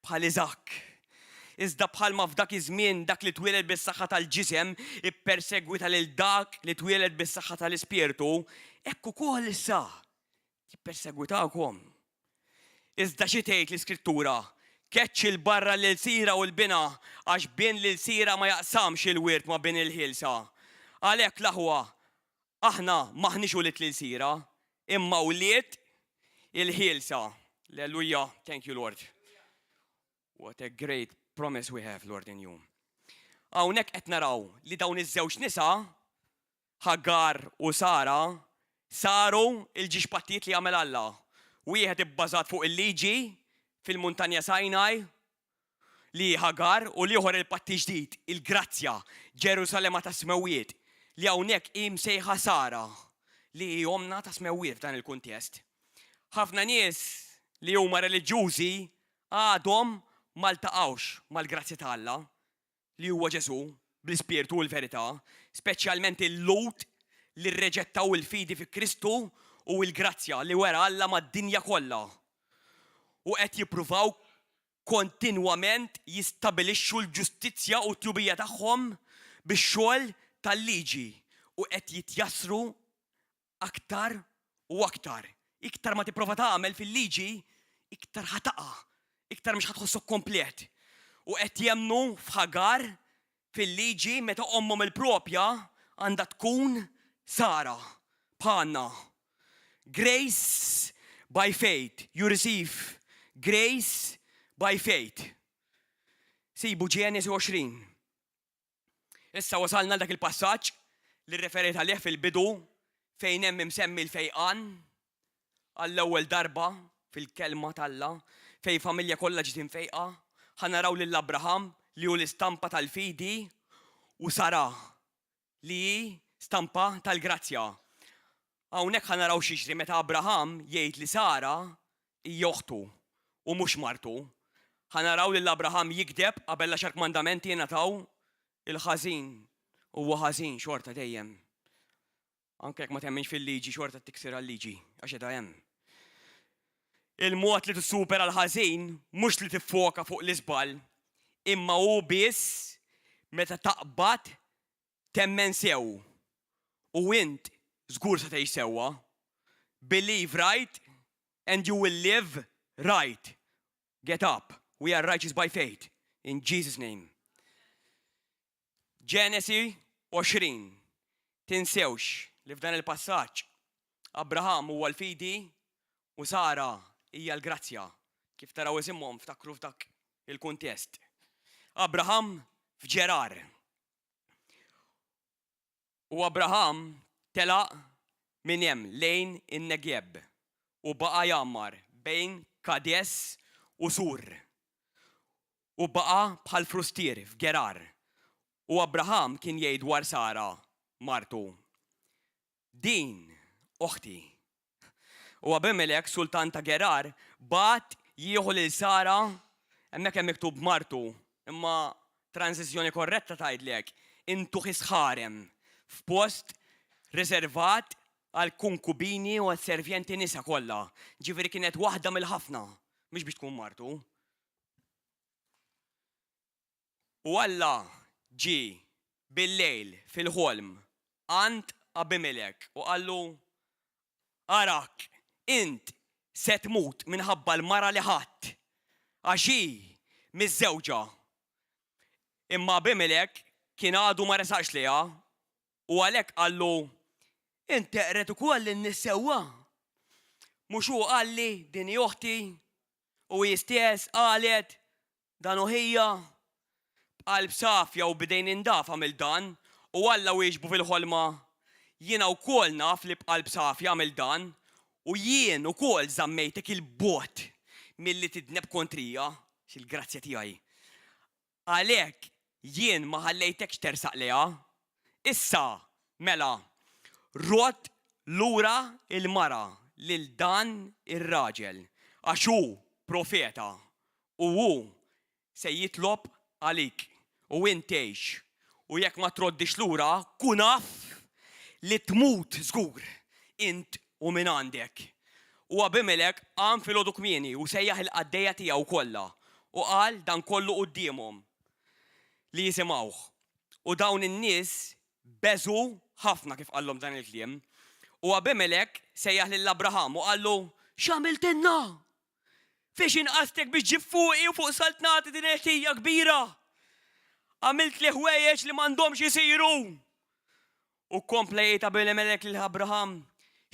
bħal Iżakk. Iżda bħalma f'dak iż-żmien dak li twieled bis-saħħa tal-ġisem ippersegwita lil dak li twieled bis-saħħa tal-ispirtu, hekk ukoll issa jippersegwitakom. Iżda xi tgħid l-Iskrittura? Keċċi 'l barra l-ilsira u l-binha, għax bin l-ilsira ma jaqsamx il-wirt ma' bin il-ħielsa. Għalhekk, l-aħwa, Aħna m'aħniex ulied l-ilsira, imma wlied il-ħielsa. Alleluja, thank you Lord. What a great promise we have, Lord, in you. Hawnhekk qed naraw li dawn iż-żewġ nisa, Hagar u Sara, saru il-ġiex pattijiet li għamel Alla. Wieħed ibbażat fuq il-liġi fil-muntanja Sinai li hi Ħagar, u l-ieħor il-patt il-ġdid, il-grazzja, Ġerusalema tas-smewwiet, li hawnhekk hi msejħa Sara, li hi ommna tas-smewwiet f'dan il-kuntest. Ħafna nies li huma reliġjużi għadhom ma ltaqgħux mal-grazzja ta' Alla, li huwa Ġesù, bl-ispirtu u l-verità, speċjalment il-Lhud li rreġettaw il-fidi fi Kristu u l-grazzja li wera Alla mad-dinja kollha u qed jippruvaw kontinwament jistabilixxu l-ġustizzja u t-tjubija tagħhom bix-xogħol tal-liġi u qed jitjassru aktar u aktar. Iktar ma tipprova tagħmel fil-liġi, iktar ħa taqa', iktar mhux ħa tħossok komplet. U qed jemmnu f'Ħagar fil-liġi meta ommhom il-propja għandha tkun Sara, bħalna. Grace by faith, you receive grace by faith. Sibu Ġenesi 20. Issa wasalna għal dak il-passaġġ li rreferejt għalih fil-bidu fejn hemm imsemmi l-fejqan għall-ewwel darba fil-kelma t'Alla fejn familja kollha ġiet imfejqa. Ħa naraw lil Abraham li hu l-istampa tal-fidi u Sara li hi stampa tal-grazzja. Hawnhekk ħa naraw x'jiġri meta Abraham jgħid li Sara hija oħtu u mhux martu. Ħa naraw lil Abraham jigdeb qabel l-għaxar kmandamenti jingħataw. Il-ħażin huwa ħażin xorta dejjem. Anke jekk ma temminx fil-liġi xorta tiksirha l-liġi għax qiegħda hemm. Il-mod li tissupera l-ħażin mhux li tiffoka fuq l-iżball, imma hu biss meta taqbad temmen sew. U int żgur se tgħix sewwa. Believe right and you will live right. Get up, we are righteous by faith. In Jesus' name. Ġenesi 20. Tinsewx li f'dan il-passaġġ Abraham huwa l-fidi u Sara hija l-grazzja. Kif taraw isimhom ftakru f'dak il-kuntest. Abraham f'Ġerar. U Abraham telaq minn hemm lejn in-Negeb u baqa' jgħammar bejn Kades u Sur. U baqa' bħal frustier f'Gerar. U Abraham kien jgħid dwar Sara, martu, Din oħti. U Abimelek, sultan ta' Gerar, bagħat jieħu lil Sara, hemmhekk hemm miktub martu, imma transizzjoni korretta tgħidlek, into his harem, f'post riservat għall-konkubini u għas-servjenti nisa kollha. Ġifieri kienet waħda mill-ħafna, mhux biex tkun martu. U Alla ġie bil-lejl fil-ħolm għand Abimelek u qallu, Arak, int se tmut minħabba l-mara li ħadt, għax hi miżżewġa. Imma Abimelek kien għadu ma resaqx lejha, u għalhekk qallu, Int teqred ukoll lin-nies sewwa? Mhux hu qalli, 'Din hi oħti'? U hi stess qalet, Dan hu ħija. B'qalb safja u b'idejn indaf għamilt dan, u Alla wieġbu fil-ħolma, Jiena wkoll naf li b'qalb safja għamilt dan, u jien ukoll żammejtek 'il bogħod milli tidneb kontrija, x'il-grazzja tiegħi. Għalhekk jien ma ħallejtekx tersaq lejha. Issa, mela, rodd lura l-mara lil dan ir-raġel, għax hu profeta, u hu se jitlob għalik, u int tgħix. U jekk ma troddhiex lura, kun af li tmut żgur, int u min għandek. U Abimelek qam filgħodu kmieni u sejjaħ il-qaddejja tiegħu kollha, u qal dan kollu quddiemhom li jisimgħuh. U dawn in-nies beżgħu ħafna kif qallhom dan il-kliem. U Abimelek sejjaħ lil Abraham u qallu, X'għamiltilna? Fiex inqastek biex ġib fuqi u fuq saltnati din il-ħtija kbira? Għamiltli ħwejjeġ li m'għandhomx isiru. U kompla jgħid Abimelek lil Abraham,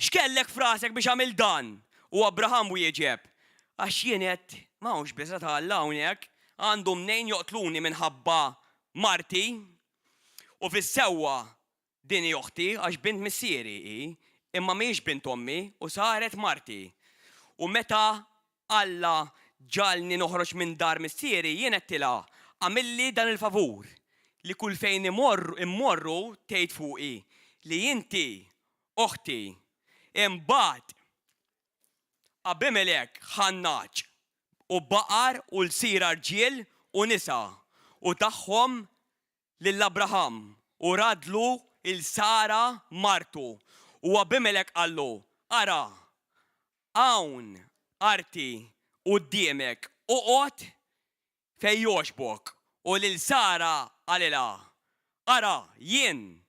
X'kellek f'rasek biex għamilt dan? U Abraham wieġeb, Għax jien għedt, M'hawnx biża' ta' Alla hawnhekk, għandu mnejn joqtluni minħabba marti. U fis-sewwa din hi oħti, għax bint missieri hi, imma mhijiex bint ommi, u saret marti. U meta Alla ġagħalni noħroġ minn dar missieri, jien għedtilha, 'Agħmilli dan il-favur, li kull fejn immorru tgħid fuqi li inti oħti. Imbagħad Abimelek ħa n-nagħaġ u baqar u lsira rġiel u nisa, u tagħhom lil Abraham u radlu 'l Sara martu. U Abimelek qallu, Ara, hawn arti quddiemek, oqgħod fejn jogħġbok. U lil Sara qalilha, Ara, jien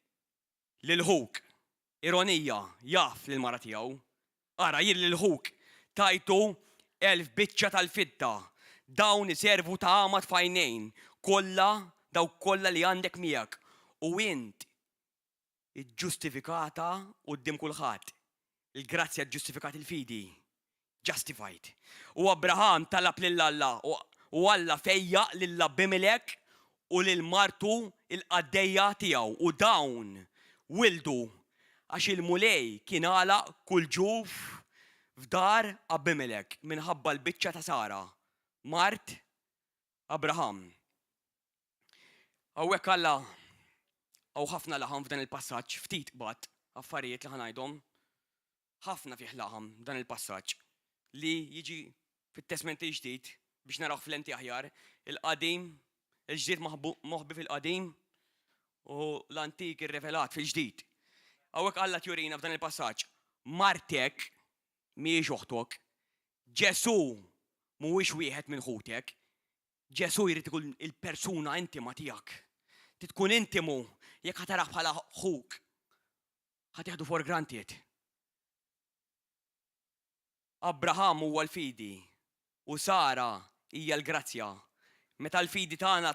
lil ħuk, ironija, jaf lill-mara tiegħu, Ara, jien lil ħuk tajtu 1000 biċċa tal-fidda, dawn iservu ta' għamad f'għajnejn kollha dawk kollha li għandek miegħek, u int iġġustifikata quddiem kulħadd. Il-grazzja ġġustifikat il-fidi. Justified. U Abraham talab lil Alla, u Alla fejjaq lil Abimelek u lil martu l-qaddejja tiegħu, u dawn wildu, għax il-Mulej kien għalaq kull ġuf f'dar Abimelek minħabba l-biċċa ta' Sara, mart Abraham. Hawnhekk Alla hawn ħafna laħam f'dan il-passaġġ, ftit qbadt affarijiet li ħa ngħidhom. Ħafna fih laħam dan il-passaġġ li jiġi fit-Testment il-Ġdid biex narawh f'lenti aħjar, il-qadim, il-ġdid moħbi fil-qadim u l-antik irrevelat fil-ġdid. Hawnhekk Alla tjurina f'dan il-passaġġ, martek mhijiex oħtok, Ġesù mhuwiex wieħed minn ħutek, Ġesù jrid ikun il-persuna intima tiegħek. Trid tkun intimu jekk ħa tarah bħala ħuk. Ħa tieħdu for granted. Abraham huwa l-fidi u Sara hija l-grazzja. Meta l-fidi tagħna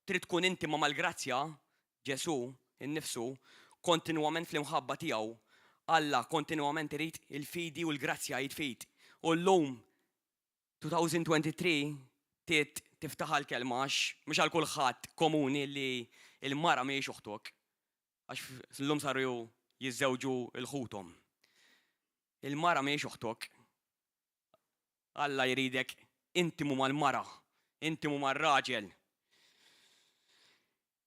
trid tkun intima mal-grazzja, Ġesù nnifsu, kontinwament fl-imħabba tiegħu, Alla kontinwament irid il-fidi u l-grazzja id f'id. U llum. 2023 tit tiftaħ għall-kelma għax mhux għal kulħadd komuni li l-mara mhijiex oħtok. Għax llum saru jiżżewġu 'l ħuthom. Il-mara mhijiex oħtok. Alla jridek intimu mal-mara, intimu mar-raġel.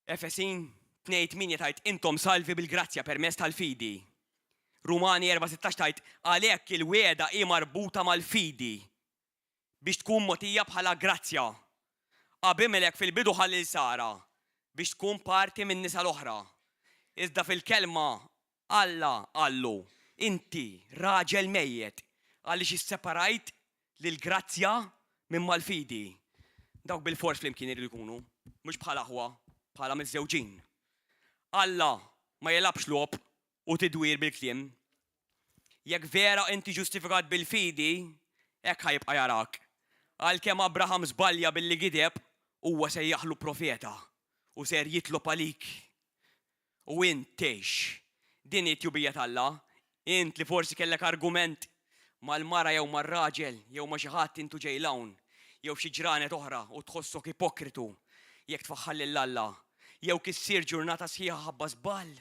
Efesin 2:8 tgħid intom salvi bil-grazzja permezz tal-fidi. Rumani 4:16 tgħid għalhekk il-wiegħda hi marbuta mal-fidi biex tkun mogħtija bħala grazzja. Abimelek fil-bidu ħa lil Sara biex tkun parti min-nisa l-oħra. Iżda fil-kelma Alla qallu, Inti raġel mejjet, għaliex isseparajt lill-grazzja minn mal-fidi. Dawk bilfors flimkien iridu jkunu, mhux bħal aħwa, bħala miżżewġin. Alla ma jilgħabx logħob u tidwir bil-kliem. Jekk vera inti ġustifikat bil-fidi, hekk ħa jibqa' jarak. Għalkemm Abraham żbalja billi gideb, huwa sejjaħlu profeta u ser jitlob għalik. U int tgħix. Din hi t-tjubija t'Alla. Int li forsi kellek argument mal-mara jew mar-raġel jew ma' xi ħadd int u ġej 'l hawn, jew f'xi ġranet oħra u tħossok ipokritu jekk tfaħħar lil Alla, jew kissirt ġurnata sħiħa ħabba żball.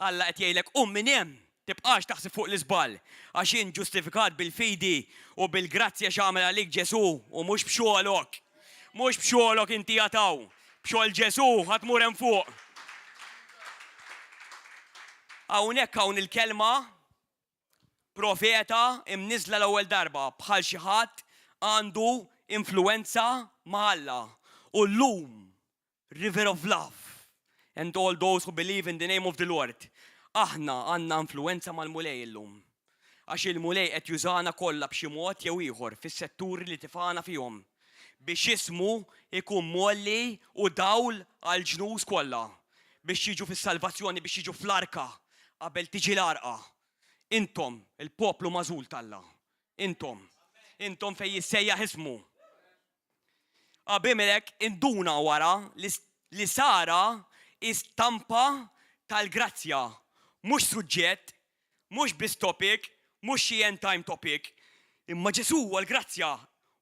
Alla qed jgħidlek qum minn hemm! Tibqax taħseb fuq l-iżball, għax int ġustifikat bil-fidi u bil-grazzja x'għamel għalik Ġesù u mhux b'xogħlok. Mhux b'xogħlok inti għad hawn, b'xogħol Ġesù ħa tmur hemm fuq. Hawnhekk hawn il-kelma profeta imniżżla l-ewwel darba bħal xi ħadd għandu influwenza ma' Alla. U llum River of Love and all those who believe in the name of the Lord. Aħna għandna influwenza mal-Mulej illum. Għax il-Mulej qed jużana kollha b'xi mod jew ieħor fis-setturi li tifgħana fihom biex ismu jkun mgħolli u dawl għall-ġnus kollha biex jiġu fis-salvazzjoni, biex jiġu fl-arka qabel tiġi l-għarqa. Intom il-poplu magħżul t'Alla. Intom. Intom fejn jissejjaħ ismu. Abimelek induna wara li Sara hi stampa tal-grazzja, mhux suġġett, mhux biss topic, mhux xi end time topic, imma Ġesù huwa l-grazzja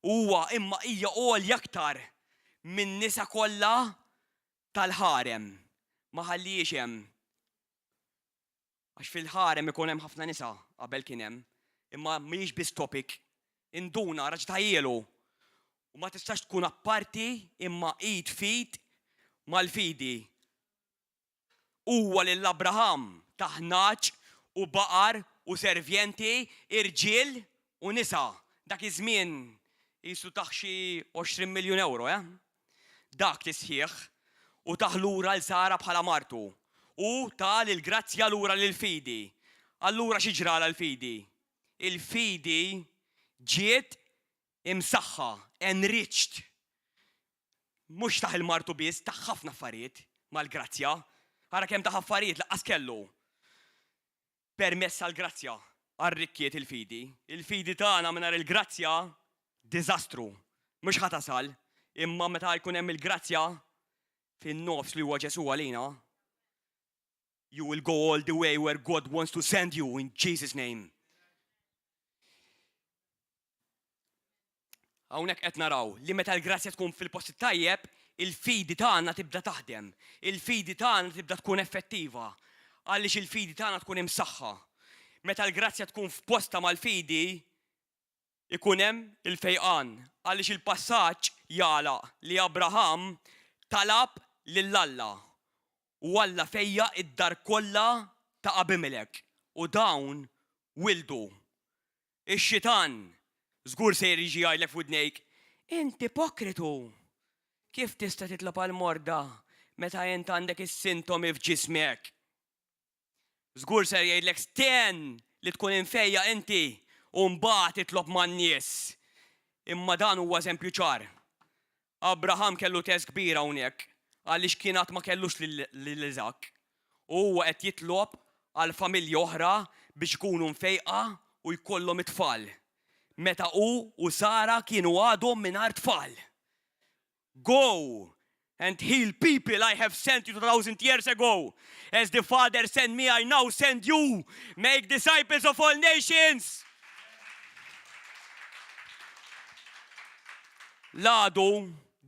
u huwa imma hija għolja aktar min-nisa kollha tal-ħarem. Ma ħallihiex hemm. Għax fil-ħarem ikun hemm ħafna nisa, qabel kien hemm. Imma mhijiex biss topic. Induna, raġa tħajjielu. U ma tistax tkun apparti imma id f'id mal-fidi. Huwa lil Abraham ta ħnaġ u baqar u servjenti, irġiel u nisa. Dak iż-żmien qisu tah xi 20 miljun ewro, eh? Dak tisħiħ u tah lura 'l Sara bħala martu. Hu ta l-grazzja lura lill-fidi. Allura xi ġralha l-fidi? Il-fidi ġiet imsaħħa, enriched. Mhux tah 'il martu biss, tah ħafna affarijiet mal-grazzja. Ara kemm tah affarijiet lanqas kellu. Permezz tal-grazzja arrikkiet il-fidi. Il-fidi tagħna mingħajr il-grazzja diżastru. Mhux ħa tasal, imma meta jkun hemm il-grazzja fin-nofs li huwa Ġesù għalina, you will go all the way where God wants to send you in Jesus name. Hawnhekk qed naraw li meta l-grazzja tkun fil-post it-tajjeb, il-fidi tagħna tibda taħdem, il-fidi tagħna tibda tkun effettiva, għaliex il-fidi tagħna tkun imsaħħa. Meta l-grazzja tkun f'postha mal-fidi, ikun hemm il-fejqan, għaliex il-passaġġ jagħlaq li Abraham talab lil Alla, u Alla fejjaq id-dar kollha ta' Abimelek, u dawn wildu. Ix-xitan żgur sejjer jiġi jgħidlek f'widnejk, Int ipokritu! Kif tista' titlob għall-morda meta int għandek is-sintomi f'ġismek? Żgur ser jgħidlek stenn li tkun imfejjaq inti u mbagħad itlob man-nies. Imma dan huwa eżempju ċar. Abraham kellu test kbir hawnhekk għaliex kien għad ma kellux lil Iżakk u huwa qed jitlob għal familja oħra biex ikunu mfejqa u jkollhom it-tfal, meta hu u Sara kienu għadhom mingħajr tfal. Go and heal people I have sent you 2000 years ago. As the Father sent me, I now send you. Make disciples of all nations. L-għadu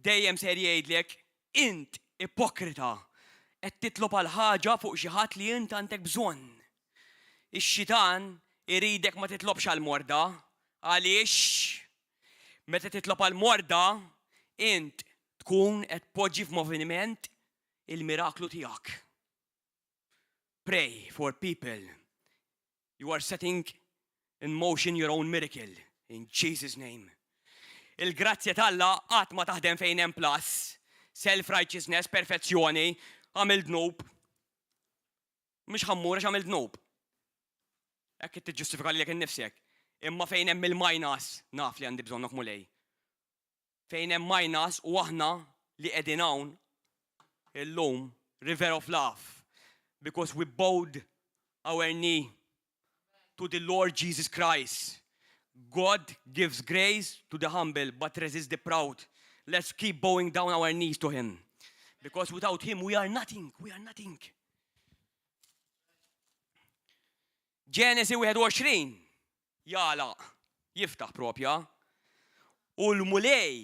dejjem ser jgħidlek, int ipokrita, qed titlob għal ħaġa fuq xi ħadd li int għandek bżonn. Ix-xitan iridek ma titlobx għall-morda, għaliex meta titlob għall-morda, int tkun qed tpoġġi f'moviment il-miraklu tiegħek. Pray for people. You are setting in motion your own miracle. In Jesus' name. Il-grazzja t'Alla qatt ma taħdem fejn hemm plus, self-righteousness, perfezzjoni, għamil dnub. Mhux ħa mmur għax għamil dnub. Hekk qed tiġġustifika lilek innifsek. Imma fejn hemm il-minus, naf li għandi bżonnok Mulej. Fejn hemm minus u aħna li qegħdin hawn illum River of Love because we bowed our knee to the Lord Jesus Christ. God gives grace to the humble but resists the proud. Let's keep bowing down our knees to him. Because without him we are nothing, we are nothing. Ġenesi 21 jagħlaq, jiftaħ propja. U l-Mulej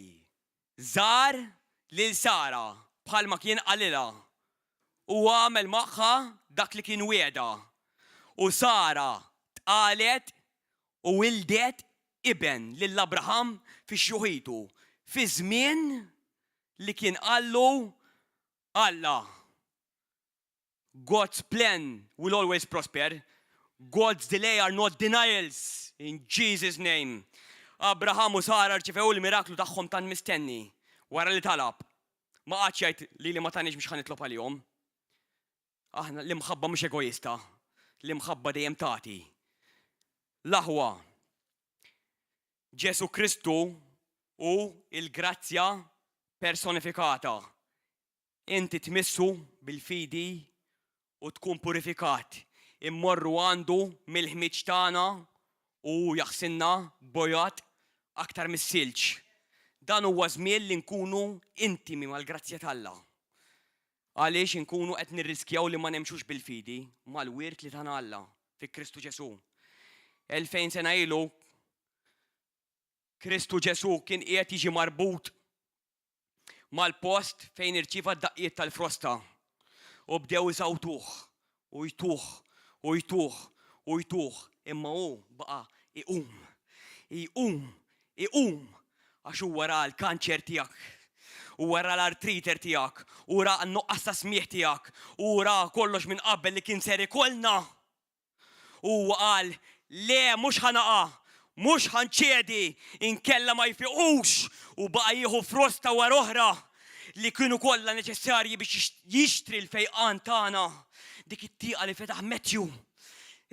żar lil Sara bħalma kien qalilha u għamel magħha dak li kien wiegħda. U Sara tqalet u wildet iben lil Abraham fi xjuħitu, fiż-żmien li kien qallu Alla. God's plan will always prosper. God's delay are not denials. In Jesus' name. Abraham u Sara rċivew il-miraklu tagħhom tant mistenni wara li talab. Ma qagħadx jgħid lili ma tanix mhux ħa nitlob għalihom. Aħna l-imħabba mhux egoista. L-imħabba dejjem tagħti. L-aħwa Ġesu Kristu hu il-grazzja personifikata. Inti tmissu bil-fidi u tkun purifikat. Immorru għandu mill-ħmieġ tagħna u hu jaħsilna bojod aktar mis-silġ. Dan huwa żmien li nkunu intimi mal-grazzja t'Alla. Għaliex inkunu qed nirriskjaw li ma nemxux bil-fidi mal-wirt li tana Alla fi Kristu Ġesù. 2000 sena ilu Kristu Ġesù kien qiegħed jiġi marbut mal-post fejn irċieva d-daqqiet tal-frosta u bdew isawtuh u jtuh u jtuh u jtuh imma hu baqa' iqum, iqum, iqum għax huwa ra l-kanċer tiegħek, huwa ra l-artriter tiegħek, hu ra n-nuqqas ta' smigħ tiegħek, hu ra kollox minn qabel li kien ser ikollna. Huwa qal, Le, mhux ħa naqa', mhux ħa nċedi, inkella ma jfiqux, u baqa' jieħu frosta wara oħra li kienu kollha neċessarji biex jixtri l-fejqan tagħna. Dik it-tieqa li fetaħ Matthew,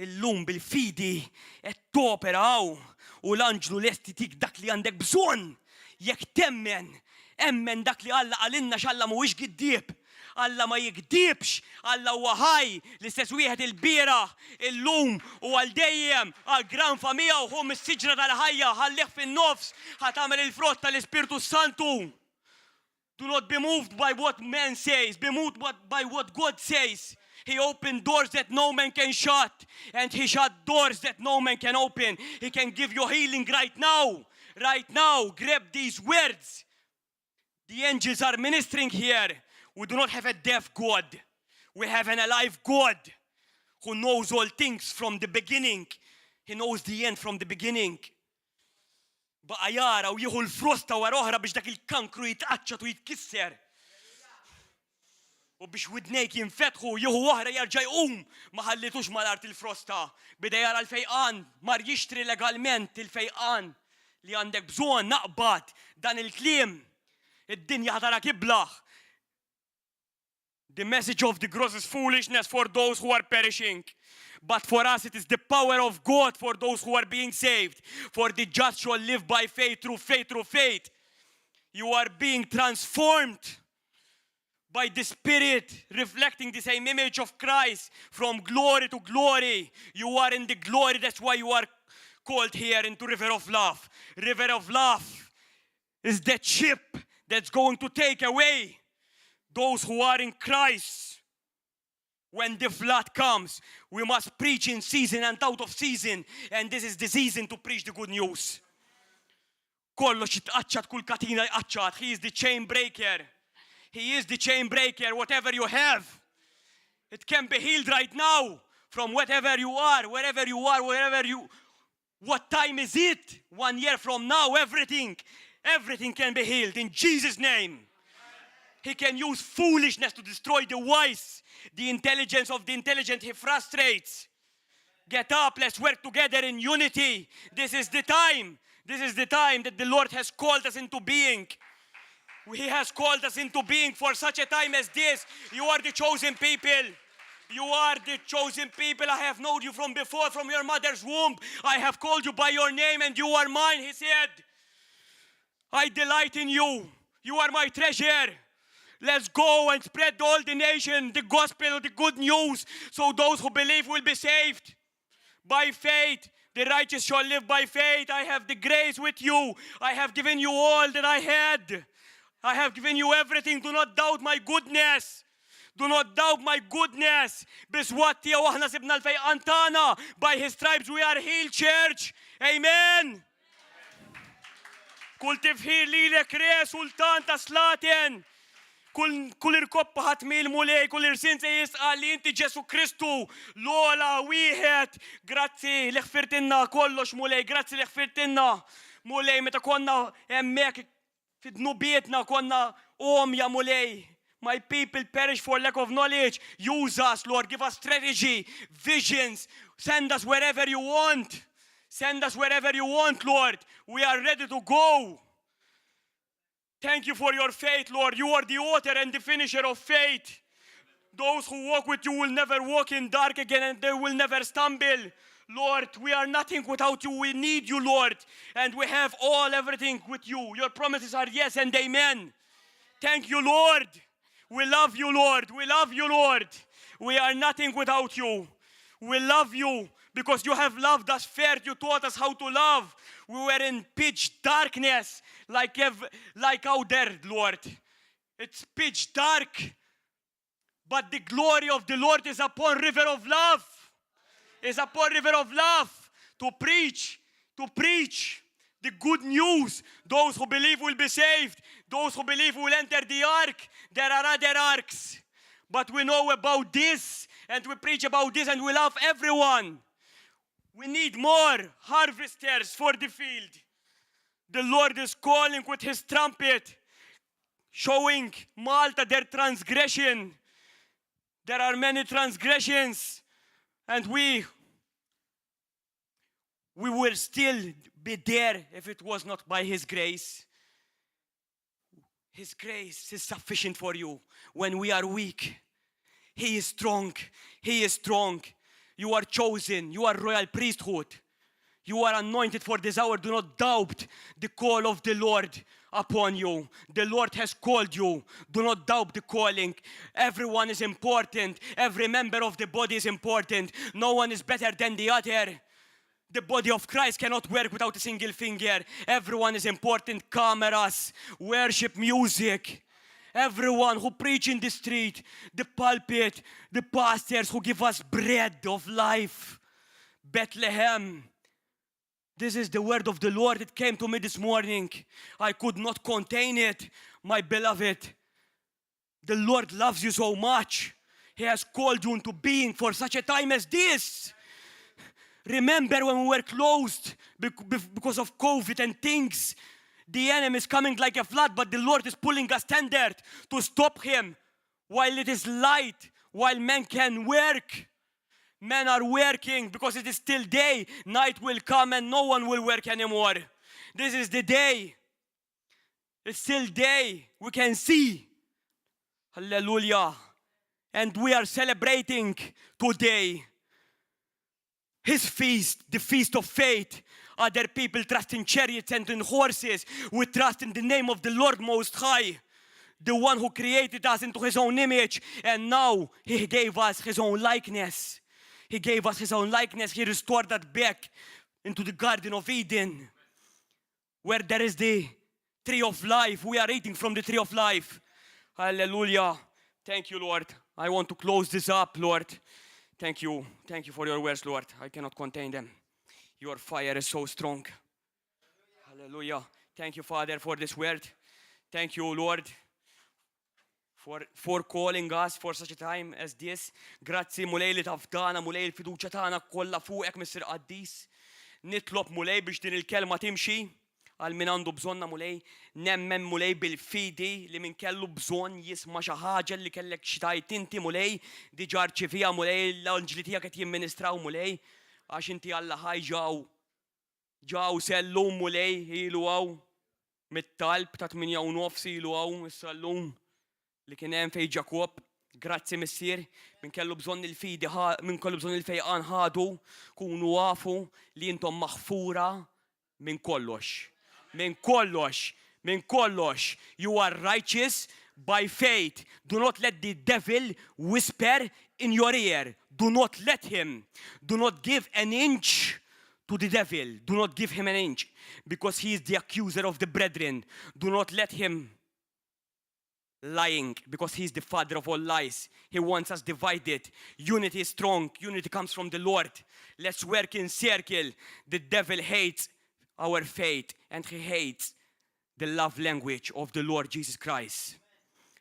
illum bil-fidi qed topera hawn u l-anġlu lest jtik dak li għandek bżonn jekk temmen. Emmen dak li Alla qalilna x'Alla mhuwiex giddieb. Alla ma jigdibx, Alla huwa ħaj, l-istess wieħed ilbieraħ, illum u għal dejjem, għall-granfa miegħu ħu mis-siġra tal-ħajja, ħallih fin-nofs, ħa tagħmel il-frott tal-Ispirtu s-Santu. Do not be moved by what man says, be moved by what God says. He opened doors that no man can shut, and he shut doors that no man can open. He can give you healing right now. Right now, grab these words. The angels are ministering here. We do not have a deaf God. We have an alive God who knows all things from the beginning. He knows the end from the beginning. Baqa jara u jieħu l-frosta wara oħra biex dak il-kankru jitqaċċat u jitkisser. U biex widnejk jinfetħu, jieħu oħra jerġa' jqum. Ma ħallitux mal-art il-frosta. Bida jara l-fejqan, mar jixtri legalment il-fejqan li għandek bżonn naqbad dan il-kliem. Id-dinja ħa tarak iblah. The message of the cross is foolishness for those who are perishing. But for us it is the power of God for those who are being saved. For the just shall live by faith through faith through faith. You are being transformed by the Spirit, reflecting the same image of Christ from glory to glory. You are in the glory, that's why you are called here into River of Love. River of Love is that ship that's going to take away those who are in Christ. When the flood comes, we must preach in season and out of season. And this is the season to preach the good news. Kollox jitqaċċat, kull katina jqaċċat. He is the chain breaker. He is the chain breaker, whatever you have. It can be healed right now from whatever you are, wherever you are, wherever you. What time is it? One year from now, everything, everything can be healed in Jesus' name. He can use foolishness to destroy the wise. The intelligence of the intelligent he frustrates. Get up, let's work together in unity. This is the time. This is the time that the Lord has called us into being. He has called us into being for such a time as this. You are the chosen people. You are the chosen people. I have known you from before, from your mother's womb. I have called you by your name and you are mine, he said. I delight in you. You are my treasure. Let's go and spread all the nation the gospel, the good news, so those who believe will be saved. By faith, the righteous shall live by faith. I have the grace with you. I have given you all that I had. I have given you everything. Do not doubt my goodness. Do not doubt my goodness. Bis-swat tiegħu aħna sibna l-fejqan tagħna. By his stripes we are healed, church. Amen. Kull tifħir lilek, Re Sultan ta' Slaten. Kull irkoppa ħa tmil, Mulej, kull ilsien se jistqarr li inti Ġesu Kristu, l-ogħla wieħed. Grazzi li ħfirtilna kollox, Mulej, grazzi li ħfirtilna. Mulej, meta konna hemmhekk fi dnubietna konna għomja, Mulej. My people perish for lack of knowledge. Use us, Lord. Give us strategy, visions. Send us wherever you want. Send us wherever you want, Lord. We are ready to go. Thank you for your faith, Lord. You are the author and the finisher of faith. Those who walk with you will never walk in dark again and they will never stumble. Lord, we are nothing without you. We need you, Lord. And we have all everything with you. Your promises are yes and amen. Thank you, Lord. We love you, Lord. We love you, Lord. We are nothing without you. We love you because you have loved us first. You taught us how to love. We were in pitch darkness, like out there, Lord. It's pitch dark. But the glory of the Lord is upon River of Love. Is upon River of Love to preach the good news. Those who believe will be saved. Those who believe will enter the ark. There are other arks. But we know about this and we preach about this and we love everyone. We need more harvesters for the field. The Lord is calling with his trumpet, showing Malta their transgression. There are many transgressions, and we will still be there if it was not by his grace. His grace is sufficient for you when we are weak. He is strong. He is strong. You are chosen. You are royal priesthood. You are anointed for this hour. Do not doubt the call of the Lord upon you. The Lord has called you. Do not doubt the calling. Everyone is important. Every member of the body is important. No one is better than the other. The body of Christ cannot work without a single finger. Everyone is important. Cameras, worship music. Everyone who preach in the street, the pulpit, the pastors who give us bread of life. Bethlehem. This is the word of the Lord. It came to me this morning. I could not contain it, my beloved. The Lord loves you so much. He has called you into being for such a time as this. Remember when we were closed because of COVID and things. The enemy is coming like a flood, but the Lord is pulling a standard to stop him while it is light, while men can work. Men are working because it is still day. Night will come and no one will work anymore. This is the day. It's still day. We can see. Hallelujah. And we are celebrating today his feast, the feast of faith. Other people trust in chariots and in horses. We trust in the name of the Lord Most High, the one who created us into his own image. And now he gave us his own likeness. He gave us his own likeness. He restored that back into the Garden of Eden, where there is the tree of life. We are eating from the tree of life. Hallelujah. Thank you, Lord. I want to close this up, Lord. Thank you. Thank you for your words, Lord. I cannot contain them. Your fire is so strong. Hallelujah. Thank you, Father, for this word. Thank you, Lord, for calling us for such a time as this. Grazzi, Mulej, li tafdana, Mulej, il-fiduċja tagħna kollha fuqek, Missier Qaddis. Nitlob, Mulej, biex din il-kelma timxi għal min għandu bżonna, Mulej. Nemmen, Mulej, bil-fidi li min kellu bżonn jisma' xi ħaġa li kellek xi tgħid inti, Mulej, diġà rċivieha, Mulej, l-anġli tiegħek qed jimministraw, Mulej, għax inti Alla ħaj ġaw. Ġaw sellum, Mulej, ilu hawn mit-talb ta' 8:30 ilu hawn issa llum li kien hemm fejn Ġakob. Grazzi, Missier, min kellu bżonn il-fidi, min kellu bżonn il-fejqan ħadu, kunu afu li intom maħfura minn kollox. Minn kollox, minn kollox. You are righteous by faith. Do not let the devil whisper in your ear. Do not let him. Do not give an inch to the devil. Do not give him an inch because he is the accuser of the brethren. Do not let him lying because he's the father of all lies. He wants us divided. Unity is strong. Unity comes from the Lord. Let's work in circle. The devil hates our faith and he hates the love language of the Lord Jesus Christ.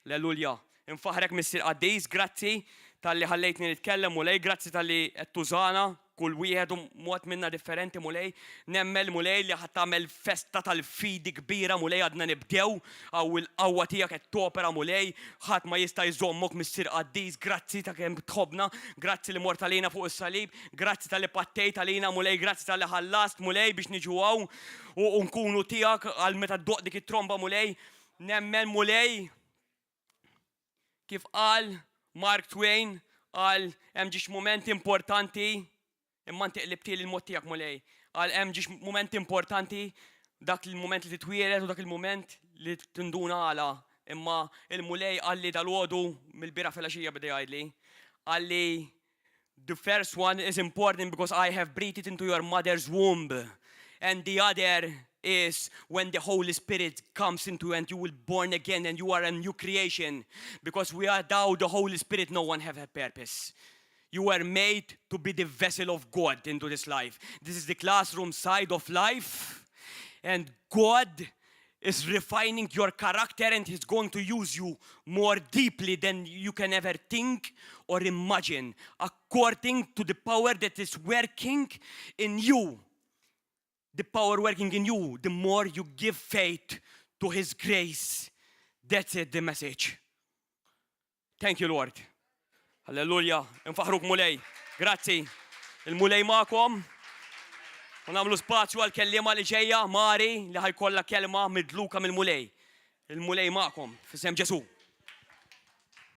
Alleluja. Infaħrek, Missier Qaddis, grazzi talli ħallejtni nitkellem, Mulej, grazzi talli qed tużana kull wieħed u mod minna differenti, Mulej. Nemmen, Mulej, li ħa tagħmel festa tal-fidi kbira, Mulej, għadna nibdew, għaw il-qawwa tiegħek qed topera, Mulej, ħadd ma jista' jżommok, Missier Qaddis, grazzi ta' kemm tħobna, grazzi li mort għalina fuq is-salib, grazzi talli pattejt għalina, Mulej, grazzi talli ħallast, Mulej, biex niġu hawn u nkunu tiegħek għal meta ddoqq dik it-tromba, Mulej. Nemmen, Mulej, kif qal Mark Twain, qal hemm żewġ momenti importanti, imma inti qlibti il-mod tiegħek, Mulej. Qal hemm żewġ momenti importanti, dak il-moment li titwieled u dak il-moment li tinduna għala. Imma il-Mulej qalli dalgħodu mill-bieraħ filgħaxija beda jgħidli. Qalli the first one is important because I have breathed it into your mother's womb. And the other is when the Holy Spirit comes into you and you will born again and you are a new creation. Because without the Holy Spirit, no one have a purpose. You were made to be the vessel of God into this life. This is the classroom side of life. And God is refining your character and He's going to use you more deeply than you can ever think or imagine, according to the power that is working in you. The power working in you, the more you give faith to His grace. That's it, the message. Thank you, Lord. Halleluja. Infaħruk, Mulej. Grazzi. Il-Mulej magħkom. U nagħmlu spazju għal-kellima li ġejja, Mari, li ħa jkollha kelma midluka mill-Mulej. Il-Mulej magħkom. F'isem Ġesù.